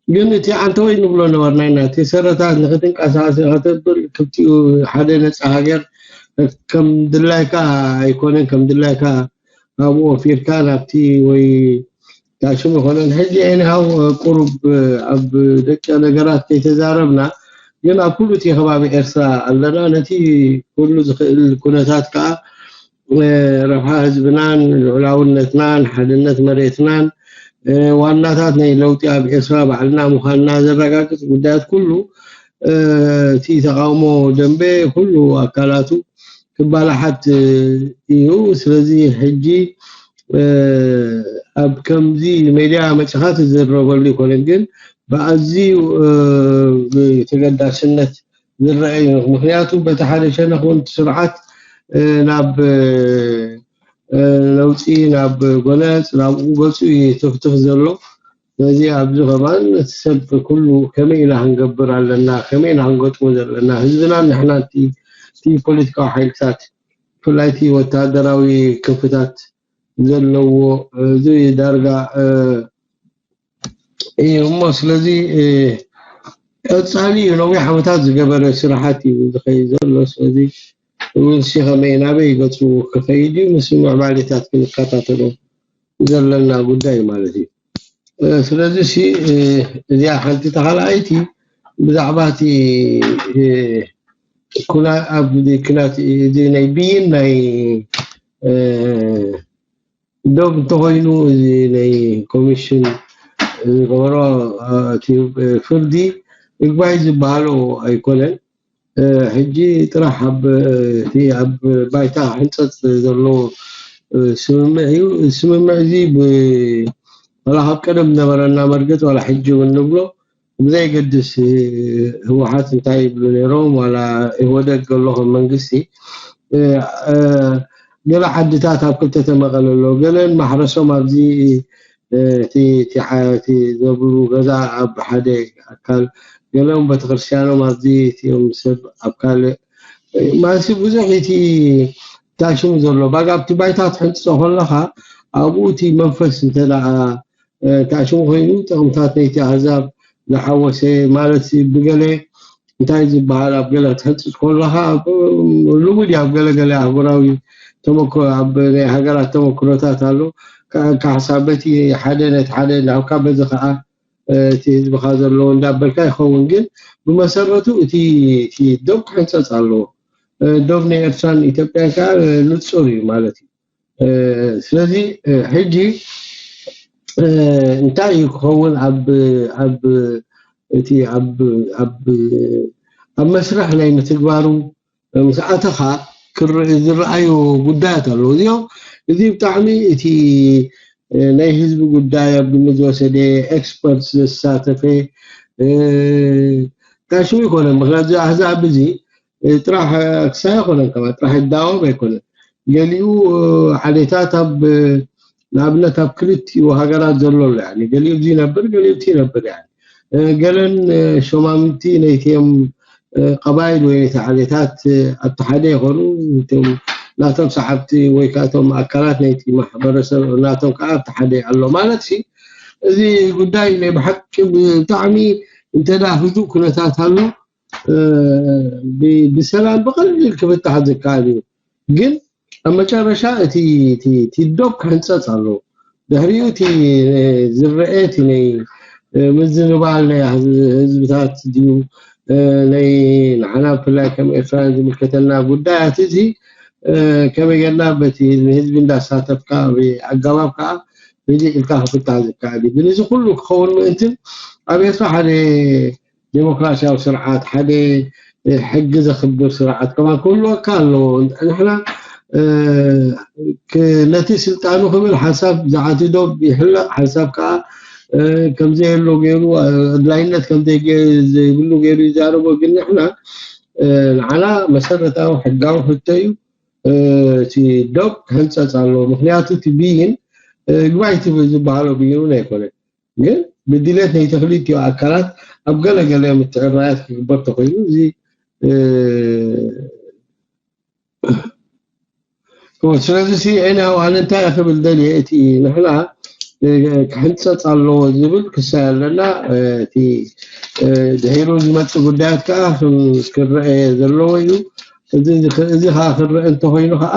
ግን እቲ ኣንተወይ ንብሎ ነበርና ኢና እቲ ሰረታት ንክትንቀሳቀስ ከተብል ክልቲኡ ሓደ ነፃ ሃገር ከም ድላይካ ኣይኮነን ከም ድላይካ ኣብኡ ወፊርካ ናብቲ ወይ ታሽሙ ይኮነን ሕጂ ኤንሃው ቁሩብ ኣብ ደቂ ነገራት ከይተዛረብና ግን ኣብ ኩሉ እቲ ከባቢ ኤርትራ ኣለና ነቲ ኩሉ ዝኽእል ኩነታት ከዓ ረብሓ ህዝብናን ልዑላውነትናን ሓድነት መሬትናን ዋናታት ናይ ለውጢ ኣብ ኤርትራ ባዕልና ምዃንና ዘረጋግፅ ጉዳያት ኩሉ እቲ ተቃውሞ ደንበ ኩሉ ኣካላቱ ክባላሓት እዩ። ስለዚ ሕጂ ኣብ ከምዚ ሜድያ መፅኻ ትዝረበሉ ይኮነን፣ ግን ብኣዝዩ ብተገዳስነት ዝረአ እዩ። ምክንያቱ በቲ ሓደ ሸነኽ እውን እቲ ስርዓት ናብ ለውፂ ናብ ጎነፅ ናብኡ ገፁ እዩ ትፍትፍ ዘሎ። ስለዚ ኣብዚ ከማን እቲ ሰብ ኩሉ ከመይ ኢና ክንገብር ኣለና፣ ከመይ ኢና ክንገጥሞ ዘለና፣ ህዝብና ንሕና እቲ እቲ ፖለቲካዊ ሓይልታት ብፍላይ እቲ ወታደራዊ ክንፍታት ዘለዎ እዚ ዳርጋ እዩ እሞ ስለዚ ቀፃሊ እዩ ነዊሕ ዓመታት ዝገበረ ስራሓት እዩ ዝኸይድ ዘሎ ስለዚ እውን ሲ ከመይ ናበይ ገፁ ክኸይድ እዩ ምስ ምዕባሌታት ክንከታተሎ ዘለና ጉዳይ ማለት እዩ። ስለዚ ሲ እዚኣ ሓንቲ ተኻልኣይቲ ብዛዕባ እቲ ኩና ኣብ ኩናት እዚ ናይ ብይን ናይ ዶብ እንተኮይኑ እዚ ናይ ኮሚሽን ዝገበሮ እቲ ፍርዲ ይግባይ ዝበሃሎ ኣይኮነን። ሕጂ ጥራሕ ኣብ እቲ ኣብ ባይታ ሕንፀፅ ዘሎ ስምምዕ እዩ። ስምምዕ እዚ ዋላ ካብ ቀደም ዝነበረና መርገፅ ዋላ ሕጂ እውን ንብሎ ብዘይገድስ ህወሓት እንታይ ይብሉ ነይሮም ዋላ ኢህወደግ ዘሎ ከም መንግስቲ ገለ ዓድታት ኣብ ክልተ ተመቐለ ኣሎ። ገለን ማሕረሶም ኣብዚ እቲ ዘብሉ ገዛ ኣብ ሓደ ኣካል፣ ገለን ቤተክርስትያኖም ኣብዚ እቲኦም ሰብ ኣብ ካልእ ማለትሲ ብዙሕ እቲ ታሽሙ ዘሎ ባጋ ኣብቲ ባይታ ትሕንፅፆ ከለካ ኣብኡ እቲ መንፈስ እንተ ተኣሽሙ ኮይኑ ጥቕምታት ናይቲ ኣህዛብ ዝሓወሰ ማለት ብገለ እንታይ ዝበሃል ኣብ ገለ ክትሕንፅፅ ከለካ ልሙድ ኣብ ገለገለ ኣህጉራዊ ተመክሮ ኣብ ናይ ሃገራት ተመክሮታት ኣሎ። ካሕሳ በቲ ሓደ ነቲ ሓደ እንዳብካ በዚ ከዓ እቲ ህዝብኻ ዘለዎ እንዳበልካ ይኸውን፣ ግን ብመሰረቱ እቲ እቲ ዶብ ክሕንፀፅ ኣለዎ። ዶብ ናይ ኤርትራን ኢትዮጵያን ከዓ ንፁር እዩ ማለት እዩ። ስለዚ ሕጂ እንታይ እዩ ክኸውን ኣብ ኣብ እቲ ኣብ ኣብ ኣብ መስርሕ ናይ ምትግባሩ ምስ ኣተኻ ዝረኣዩ ጉዳያት ኣለዉ። እዚኦም እዚ ብጣዕሚ እቲ ናይ ህዝቢ ጉዳይ ኣብ ግምት ዝወሰደ ኤክስፐርት ዘሳተፈ ታሽሙ ይኮነ። ምክንያቱ ኣህዛብ እዚ ጥራሕ ክሳይ ኣይኮነን፣ ከማ ጥራሕ ይዳወብ ኣይኮነን። ገሊኡ ዓሌታት ኣብ ንኣብነት ኣብ ክልቲኡ ሃገራት ዘሎ ኣሎ። ገሊኡ እዚ ይነብር፣ ገሊኡ እቲ ይነብር። ገለን ሸማምቲ ናይቲኦም ቀባይል ወይ ናይቲ ዓሌታት ኣብቲ ሓደ ይኾኑ፣ እቶም ናቶም ሰዓብቲ ወይ ከዓ እቶም ኣካላት ናይቲ ማሕበረሰብ ናቶም ከዓ ኣብቲ ሓደ ኣሎ ማለት ሲ። እዚ ጉዳይ ናይ ብሓቂ ብጣዕሚ እንተዳ ህዱእ ኩነታት ኣሎ ብሰላም ብቐሊል ክፍታሕ ዝከኣል እዩ። ግን ኣብ መጨረሻ እቲ እቲ እቲ ዶብ ክሕንፀፅ ኣለዎ። ድሕሪኡ እቲ ዝረአ እቲ ናይ ምዝንባል ናይ ህዝብታት ድዩ ናይ ንዓና ብፍላይ ከም ኤርትራውያን ዝምልከተና ጉዳያት እዚ ከመይ ጌርና በቲ ንህዝቢ እንዳሳተፍካ ኣጋባብ ከዓ ርግእ ኢልካ ክፍታሕ ዝከኣል እዩ። ግን እዚ ኩሉ ክኸውን ምእንትን ኣብ ኤርትራ ሓደ ዴሞክራሲያዊ ስርዓት ሓደ ሕጊ ዘኽብር ስርዓት ከማን ክህልወካ ኣለዎ። ንሕና ነቲ ስልጣኑ ክብል ሓንሳብ ዝዓትዶ ይሕለቕ፣ ሓንሳብ ከዓ ከምዘየሎ ገይሩ ኣድላይነት ከምዘይብሉ ገይሩ ይዛረቦ። ግን ንሕና ንዓና መሰረታዊ ሕጋዊ ሕቶ እዩ። እቲ ዶብ ክሕንፀፅ ኣለዎ። ምክንያቱ እቲ ብይን ግባይቲ ዝበሃሎ ብይን እውን ኣይኮነን። ግን ብድሌት ናይ ተኽሊት እዩ ኣካላት ኣብ ገለ ገለ ምትዕራያት ክግበር ተኮይኑ እዚ ስለዚ ሲ ና ኣነ እንታይ ክብል ደልየ እቲ ንሕና ክሕንፀፅ ኣለዎ ዝብል ክሳይ ኣለና እቲ ድሒሩ ዝመፅእ ጉዳያት ከዓ ክረአ ዘለዎ እዩ። እዚ ከዓ ክረአ እንተኮይኑ ከዓ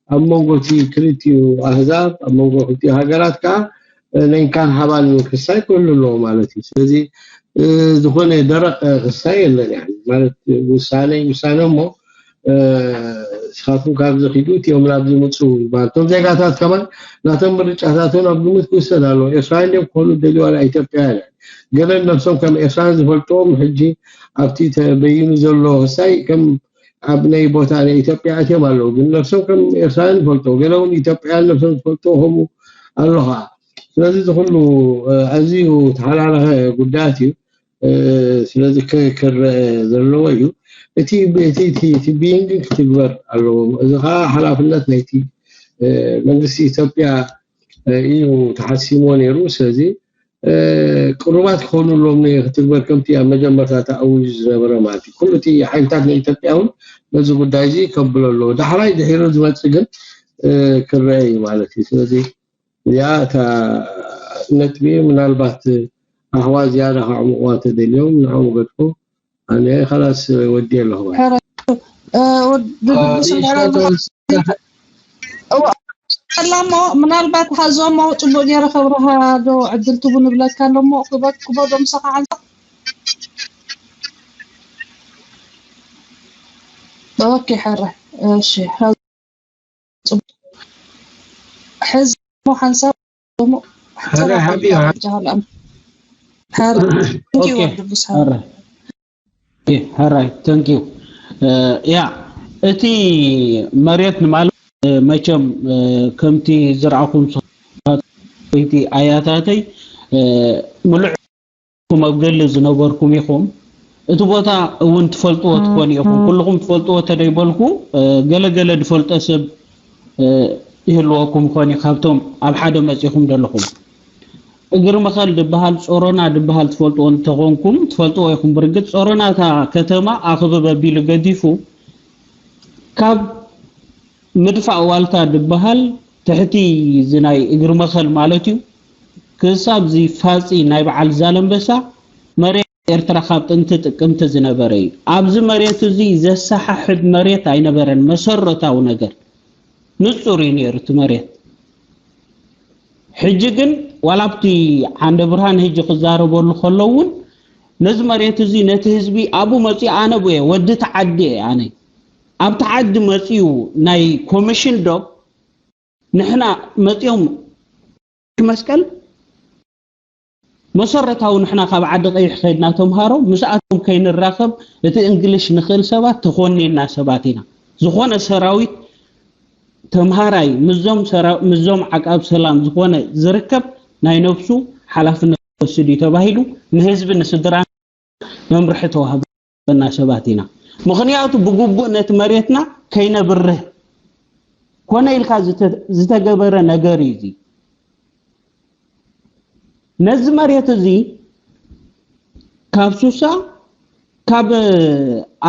ኣብ መንጎ እቲ ክልቲኡ ኣህዛብ ኣብ መንጎ ክልቲኡ ሃገራት ከዓ ነንካን ሃባን ክሳይ ክህሉ ኣለዎ ማለት እዩ። ስለዚ ዝኾነ ደረቕ ክሳይ የለን ማለት ውሳነ ውሳነ እሞ ንስኻትኩም ካብዚ ኪዱ እቲኦም ናብዚ ምፁ ይበሃል። እቶም ዜጋታት ከማን ናቶም ምርጫታትን ኣብ ግምት ክውሰድ ኣለዎ። ኤርትራውያን ድዮም ክኾኑ ደልዩ ዋላ ኢትዮጵያውያን እዮም። ገለን ነብሶም ከም ኤርትራውያን ዝፈልጥዎም ሕጂ ኣብቲ ተበይኑ ዘሎ ክሳይ ከም ኣብ ናይ ቦታ ናይ ኢትዮጵያ ኣትዮም ኣለዉ። ግን ነብሶም ከም ኤርትራውያን ዝፈልጥዎ ገለ እውን ኢትዮጵያውያን ነብሶም ዝፈልጥዎ ከምኡ ኣሎ ከዓ። ስለዚ እዚ ኩሉ ኣዝዩ ተሓላለኸ ጉዳያት እዩ። ስለዚ ክረአ ዘለዎ እዩ። እቲ ብይን ግን ክትግበር ኣለዎ። እዚ ከዓ ሓላፍነት ናይቲ መንግስቲ ኢትዮጵያ እዩ ተሓሲሞ ነይሩ። ስለዚ ቅሩባት ክኾኑ ኣሎም ክትግበር ከምቲ ኣብ መጀመርታ ተኣዊጁ ዝነበረ ማለት እዩ። ኩሉ እቲ ሓይልታት ናይ ኢትዮጵያ እውን ነዚ ጉዳይ እዚ ከብሎ ኣለዎ። ዳሕራይ ድሒሩ ዝመፅእ ግን ክረአ እዩ ማለት እዩ። ስለዚ እዚኣ እታ ነጥቢ ምናልባት ኣሕዋ ዝያዳ ከዕምቑዋ ተደልዮም ንዕኦም ገድፎ ኣነ ኸላስ ወዲ ኣለኹ። ላሞ ምናልባት ሃዞሞ ፅቡቅ ገይረ ከብረሃ ዶ ዕድል ትቡ ንብለካ ኣለሞ ክበዶ ምሳኻ ሓንሳብ ኦኬ። ሕረ እሺ ሕዚ ሓንሳብ ሕረ ሓቢዮ ሕረ ሕረ ኦኬ። ሕረ ኦኬ፣ ሕራይ፣ thank you። ያ፣ እቲ መሬት ንማለት መቸም ከምቲ ዝረኣኹም ሰ-፣ ኣያታተይ ምሉዕ ኩመብገሊ ዝነበርኩም ኢኹም። እቲ ቦታ እውን ትፈልጥዎ ትኾኑ ኢኹም። ኩልኹም ትፈልጥዎ ተደይበልኩ፣ እ፣ ገለ ገለ ዝፈልጦ ሰብ፣ እ፣ ይህልወኩም ይኾን እዩ፣ ካብቶም ኣብ ሓደ መጺኹም ዘለኹም። እግሪ መኸል ድበሃል፣ ጾሮና ድበሃል ትፈልጥዎ እንተኾንኩም፣ ትፈልጥዎ ኢኹም። ብርግጽ ጾሮና እታ ከተማ ኣኽብብ ኣቢሉ ገዲፉ፣ ካብ ምድፋእ ዋልታ ድበሃል ትሕቲ እዚ ናይ እግሪ መኸል ማለት እዩ፣ ክሳብ እዚ ፋጺ ናይ በዓል ዛለምበሳ መሬት ኤርትራ ካብ ጥንቲ ጥቅምቲ ዝነበረ እዩ። ኣብዚ መሬት እዚ ዘሰሓሕብ መሬት ኣይነበረን። መሰረታዊ ነገር ንጹር እዩ ነይሩ እቲ መሬት። ሕጂ ግን ዋላ ኣብቲ ዓንደ ብርሃን ሕጂ ክዛረበሉ ከሎ እውን ነዚ መሬት እዚ ነቲ ህዝቢ ኣብኡ መጺኡ ኣነ ብየ ወዲ ተዓዲ እየ ኣነ። ኣብቲ ዓዲ መጺኡ ናይ ኮሚሽን ዶብ ንሕና መጺኦም መስቀል መሰረታዊ ንሕና ካብ ዓዲ ቀይሕ ከይድና ተምሃሮ ምስኣቶም ከይንራኸብ እቲ እንግሊሽ ንኽእል ሰባት ተኾኔና ሰባት ኢና። ዝኾነ ሰራዊት ተምሃራይ ምስዞም ሰራ-፣ ምስዞም ዓቃብ ሰላም ዝኾነ ዝርከብ ናይ ነብሱ ሓላፍነት ወስድ እዩ ተባሂሉ ንህዝቢ ንስድራ መምርሒ ተዋህበና ሰባት ኢና። ምኽንያቱ ብግቡእ ነቲ መሬትና ከይነብርህ ኮነ ኢልካ ዝተ-፣ ዝተገበረ ነገር እዩ እዚ። ነዚ መሬት እዚ ካብ ሱሳ፣ ካብ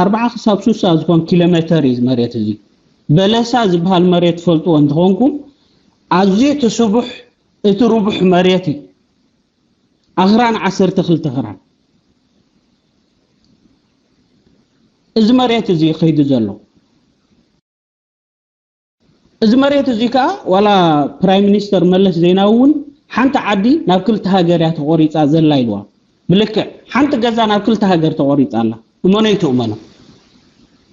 ኣርባዓ ክሳብ ሱሳ ዝኾን ኪሎ ሜተር እዩ እዚ መሬት እዚ። በለሳ ዝበሃል መሬት ትፈልጥዎ እንተኾንኩም፣ ኣዝዩ እቲ ስቡሕ፣ እቲ ርቡሕ መሬት እዩ። ኣኽራን ዓሰርተ ክልተ ክራን። እዚ መሬት እዚ ከይዱ ዘሎ። እዚ መሬት እዚ ከኣ ዋላ ፕራይም ሚኒስተር መለስ ዜናዊ እውን ሓንቲ ዓዲ ናብ ክልተ ሃገር እያ ተቖሪጻ ዘላ ኢልዋ። ብልክዕ ሓንቲ ገዛ ናብ ክልተ ሃገር ተቖሪጻ ኣላ። እመኖ ይትእመኖ።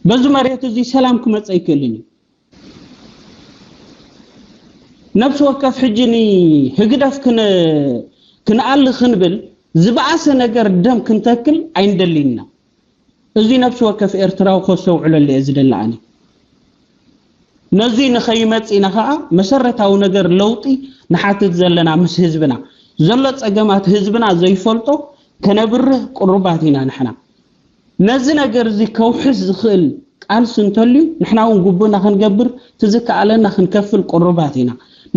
በዚ መሬት እዚ ሰላም ክመጽእ ኣይክእልን እዩ። ነፍሲ ወከፍ ሕጂ ንህግደፍ ክን-፣ ክንኣሊ ክንብል ዝበኣሰ ነገር ደም ክንተክል ኣይንደልን ኢና። እዚ ነፍሲ ወከፍ ኤርትራዊ ከስተውዕለሉ እየ ዝደሊ ኣነ። ነዚ ንኸይመጽእ ኢና ኸኣ መሰረታዊ ነገር ለውጢ ንሓትት ዘለና ምስ ህዝብና። ዘሎ ጸገማት ህዝብና ዘይፈልጦ ከነብርህ ቅሩባት ኢና ንሕና። ነዚ ነገር እዚ ከውሕስ ዝኽእል ቃልሲ እንተልዩ ንሕና እውን ግቡእና ክንገብር፣ እቲ ዝከኣለና ክንከፍል ቅሩባት ኢና።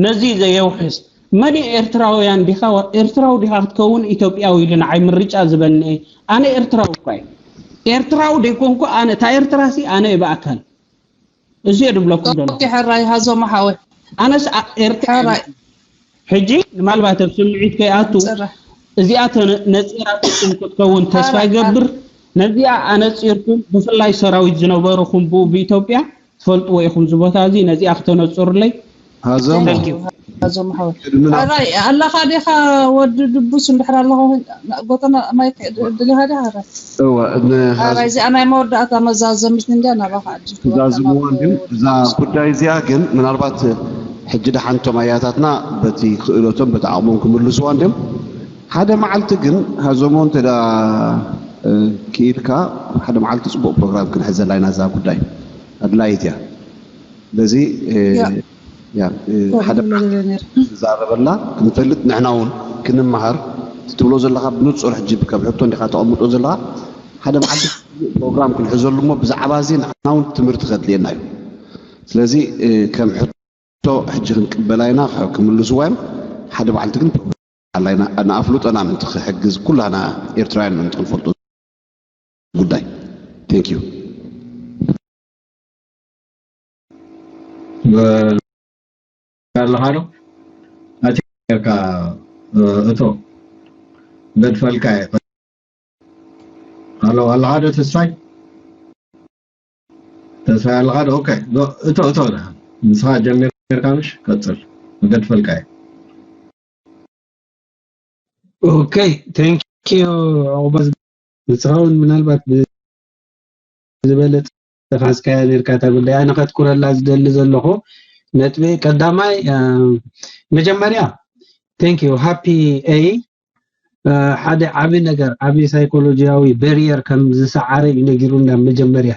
ነዚ ዘየውሕስ መን እዩ? ኤርትራውያን ዲኻ? ኤርትራዊ ዲኻ ክትከውን ኢትዮጵያዊ ኢሉ ንዓይ ምርጫ ዝበኒ እየ። ኣነ ኤርትራዊ እኳ እየ። ኤርትራዊ ደይኮንኩ ኣነ፣ እታ ኤርትራሲ ኣነ እየ ብኣካል። እዚ እየ ድብለኩም ዘሎ። ኦኬ፣ ሕራይ ሃዞማ ሓወይ። ኣነስ ኣ-፣ ኤርትራ ሕራይ። ሕጂ ንማልባት ኣብ ስምዒት ከይኣቱ ጽረ። እዚኣ ተነ-፣ ነጺራ ፍጹም ክትከውን ተስፋ ሕራይ፣ ይገብር። ነዚኣ ኣነጺርኩም ብፍላይ ሰራዊት ዝነበርኹም ብኡ ብኢትዮጵያ ትፈልጥዎ ኢኹም። እዚ ቦታ እዚ ነዚኣ ክተነጽሩለይ። ሃዞማ። Thank you። ሃዞማ ሓወይ። ቅድሚ ናብ ሕራይ ኣለኻ ዲኻ ወዲ ድቡስ እንድሕር ኣለኻ ጎተና ማይክ ድሊኻ ዲኻ ሕራይ? እወ፣ ን-፣ ሕራይ እዚኣ ናይ መወዳእታ መዛዘሚት እንድያ ናባኻ ዕድል ክህበካ ትዛዝምዋ ናብ እንድዮም። እዛ ጉዳይ እዚኣ ግን ምናልባት ሕጂ ደሓን እቶም ኣያታትና በቲ ክእለቶም በቲ ዓቕሞም ክምልስዋ እንድዮም። ሓደ መዓልቲ ግን ሃዞሞ እንተ ደኣ፣ እ፣ ክኢልካ ሓደ መዓልቲ ጽቡቕ ፕሮግራም ክንሕዘላ ኢና እዛ ጉዳይ። ኣድላይት እያ። ስለዚ፣ እ፣ ያ። ያ፣ እ፣ ሓደ መዓልቲ ክንዛረበላ ክንፈልጥ ንሕና እውን ክንመሃር ትብሎ ዘለኻ ብንጹር ሕጂ ከም ሕቶ እንዲኻ ተቐምጦ ዘለኻ። ሓደ መዓልቲ ፕሮግራም ክንሕዘሉ እሞ ብዛዕባ እዚ ንሕና እውን ትምህርቲ ከድልየና እዩ። ስለዚ፣ እ፣ ከም ሕቶ ሕጂ ክንቅበላ ኢና፣ ክምልስዋ እዮም። ሓደ መዓልቲ ግን ፕሮግራም ኣላይና ንኣፍልጦና ምእንቲ ክሕግዝ ኩላና ኤርትራውያን ምእንቲ ክንፈልጦ ጉዳይ። Thank you። ኣለኻ ዶ? ኣትካ፣ እ፣ እቶ ገድፈልካ እየ። ኣሎ፣ ኣለኻ ዶ ተስፋይ? ተስፋይ ኣለኻ ዶ? ኦኬ፣ ዶ-፣ እቶ፣ እቶ፣ ንስኻ ጀሚርካ ምሽ? ቀጽል። ገድፈልካ እየ። ኦኬ፣ thank you ዑቕባ። ንስኻ እውን ምናልባት ብ-፣ ዝበለጸ ተኻስካያ ነርካ እታ ጉዳይ። ኣነ ከትኩረላ ዝደሊ ዘለኹ ነጥቢ ቀዳማይ፣ እ፣ መጀመርያ፣ thank you፣ ሃፒ ኤይ፣ እ፣ ሓደ ዓቢ ነገር፣ ዓቢ ሳይኮሎጂያዊ በሪየር ከም ዝሰዓረ እዩ ነጊሩና መጀመርያ።